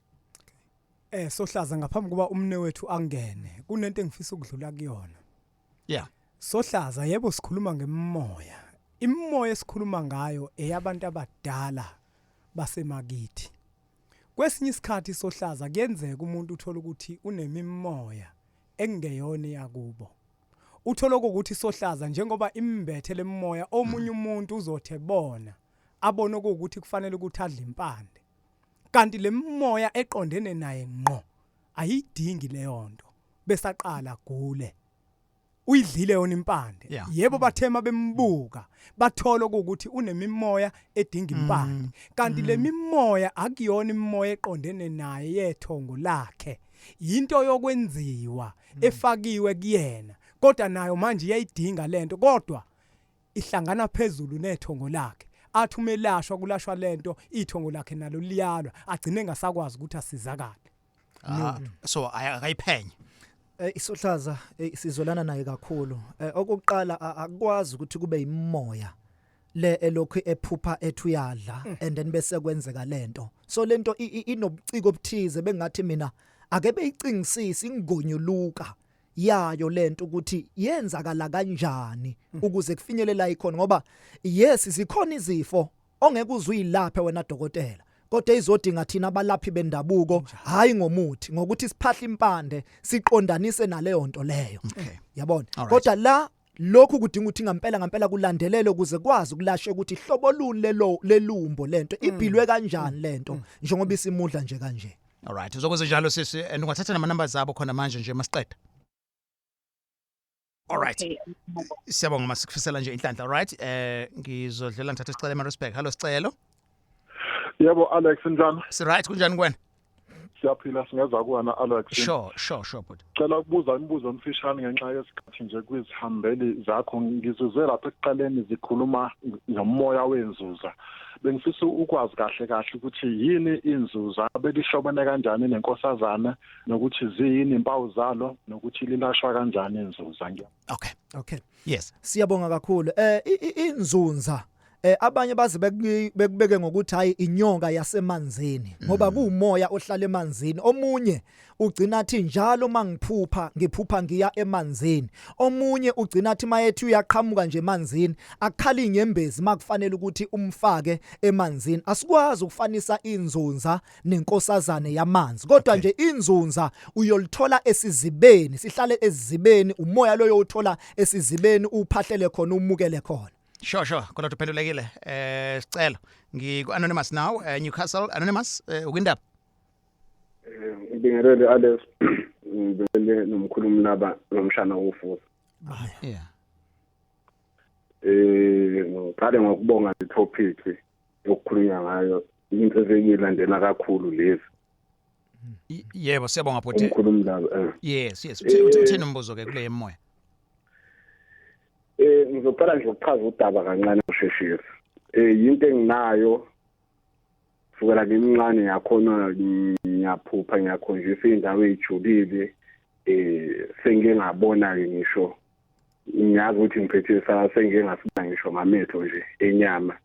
Sohlaza, ngaphambi kuba umne wethu angene, kunento engifisa ukudlula kuyona. Sohlaza, yebo, sikhuluma ngemoya. Imoya esikhuluma ngayo eyabantu abadala basemakithi. Kwesinye isikhathi, sohlaza, kuyenzeka umuntu uthola ukuthi unemimoya ekungeyona yakubo. Uthola ukuthi, sohlaza, njengoba imbethe lemoya, omunye umuntu uzothe bona abone ukuthi kufanele ukuthi adle impande, kanti lemoya eqondene naye ngqo ayidingi leyo nto, besaqala gule uyidlile yona impande. Yebo, bathema bembuka, bathola ukuthi unemimoya edinga impande, kanti le mimoya akuyona imimoya eqondene naye yethongo lakhe, into yokwenziwa efakiwe kuyena, kodwa nayo manje iyayidinga lento, kodwa ihlangana phezulu nethongo lakhe. Athi umelashwa, kulashwa lento, ithongo lakhe nalo liyalwa, agcine engasakwazi ukuthi asizakale. Ah, so akayiphenye. Isohlaza, sizolana naye kakhulu. Okokuqala akwazi ukuthi kube imoya le elokhu ephupha ethu uyadla and then bese kwenzeka lento. So lento inobuciko obuthize, bengathi mina ake beyicingisise ingonyuluka yayo lento ukuthi yenzakala kanjani ukuze kufinyelela ikhona, ngoba yes, zikhona izifo ongeke uzuyilaphe wena dokotela, kodwa izodinga thina abalaphi bendabuko, hayi ngomuthi, ngokuthi siphahle impande siqondanise naleyo nto leyo, yabona. Kodwa la lokhu kudinga ukuthi ngempela ngempela kulandelele ukuze kwazi ukulashwa ukuthi hlobo luni lelo lelumbo, lento ibhilwe kanjani lento njengoba isimudla nje kanje. Alright, uzokwenza njalo sisi, and ungathatha nama numbers zabo khona manje nje masiqeda. Alright. Okay. Siyabonga, masikufisela nje inhlanhla. Alright, ngizodlela ngithatha isicelo eMaritzburg. Hello, Sicelo. Yebo Alex, njani? Si right, kunjani kuwena? Siyaphila, singeza kuwena Alex. Sure, but. Cela ukubuza imibuzo emfishane ngenxa yesikhathi nje kwizihambeli zakho. Ngizuze lapha ekuqaleni zikhuluma ngomoya wenzuza. Bengifisa ukwazi kahle kahle ukuthi yini inzuza, belihlobene kanjani nenkosazana, nokuthi ziyini impawu zalo, nokuthi lilashwa kanjani inzuza. Okay. Okay. Yes. Siyabonga kakhulu. Inzunza abanye baze bekubeke ngokuthi hayi, inyoka yasemanzini, ngoba kuumoya ohlala emanzini. Omunye ugcina athi njalo mangiphupha, ngiphupha ngiya emanzini. Omunye ugcina athi mayethi uyaqhamuka nje emanzini, akukhala inyembezi makufanele ukuthi umfake emanzini. Asikwazi ukufanisa inzunza nenkosazane yamanzi, kodwa nje inzunza uyolithola esizibeni, sihlale esizibeni, umoya loyo uthola esizibeni, uphahlele khona, umukele khona. Sure. Kodwa uphendulekile. Sicelo. Ngiku Anonymous now, Newcastle. Anonymous, ukindaba. Ngibingelele Alex, ngibingelele nomkhulu Mlaba nomshana wofuza. Ngiqale ngokubonga le topic yokukhulunywa ngayo, into esengiyilandela kakhulu lezi. Yebo, siyabonga bhuti. Umkhulu Mlaba. Yes. Uthini umbuzo ke kule moya? Ngizoqala nje ukuchaza udaba kancane usheshisa. Into enginayo kusukela ngimncane, yakhona ngiyaphupha, ngiyakhonjisa indawo ejulile, sengike ngabona ke, ngisho ngiyazi ukuthi ngiphethe sengike ngasibona ngisho ngamehlo nje enyama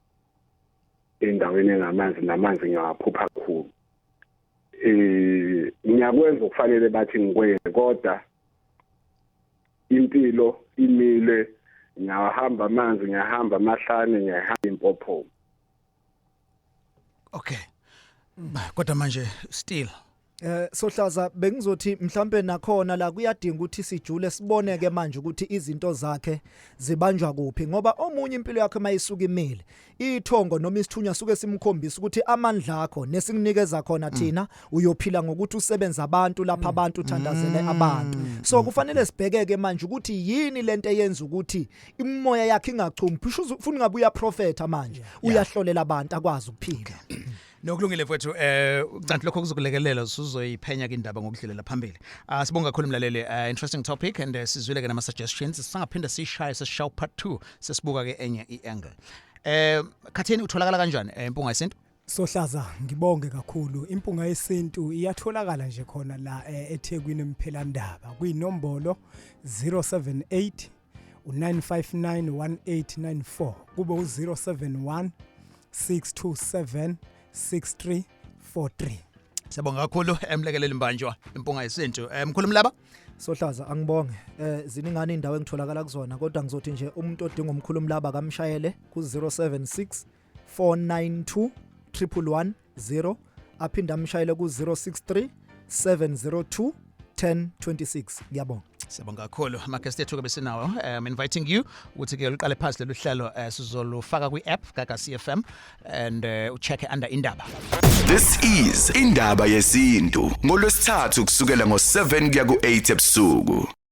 endaweni engamanzi, namanzi ngiyawaphupha kakhulu. Ngiyakwenza okufanele bathi ngikwenze, kodwa impilo imile, ngiyahamba amanzi, ngiyahamba amahlane, ngiyahamba impophoma. Okay. Kodwa manje still Sohlaza, bengizothi mhlambe nakhona la kuyadinga ukuthi sijule, sibone ke manje ukuthi izinto zakhe zibanjwa kuphi, ngoba omunye impilo yakhe mayisuka imile, ithongo noma isithunywa suke simkhombisa ukuthi amandla akho nesikunikeza khona thina uyophila ngokuthi usebenza abantu lapha, abantu uthandazele abantu. So kufanele sibhekeke manje ukuthi yini lento eyenza ukuthi imoya yakhe ingachumi. Phusha ufuna ngabe uyaprofeta manje, uyahlolela abantu akwazi ukuphila. Nokulungile mfowethu, kanti lokho kuzokulekelela usuzoyiphenya ke indaba ngokudlulela phambili. Ah, sibonga kakhulu mlaleli. Interesting topic and sizwile ke nama suggestions. Sisangaphinda sishaye, sesishaw part 2, sesibuka ke enye iangle. Khatheni utholakala kanjani, Impunga Yesintu? Sohlaza, ngibonge kakhulu. Impunga Yesintu iyatholakala nje khona la eThekwini, eMphelandaba, kuyinombolo 078 u959 1894, kube u071 627 6343. Siyabonga kakhulu, emlekeleli Mbanjwa, Impunga Yesintu. Mkhulu Mlaba. Sohlaza, angibonge. Ziningane indawo engitholakala kuzona, kodwa ngizothi nje umuntu odinga umkhulu Mlaba kamshayele ku 076 492 110, aphinde amshayele ku 063 702 1026. Ngiyabonga. Siyabonga kakhulu ama-guest ethu ke besinawo. Inviting you ukuthi ke luqale phansi lolu hlelo, sizolufaka kwi-app Gagasi FM and ucheck under Indaba. This is Indaba Yesintu ngolwesithathu kusukela ngo7 kuya ku8 ebusuku.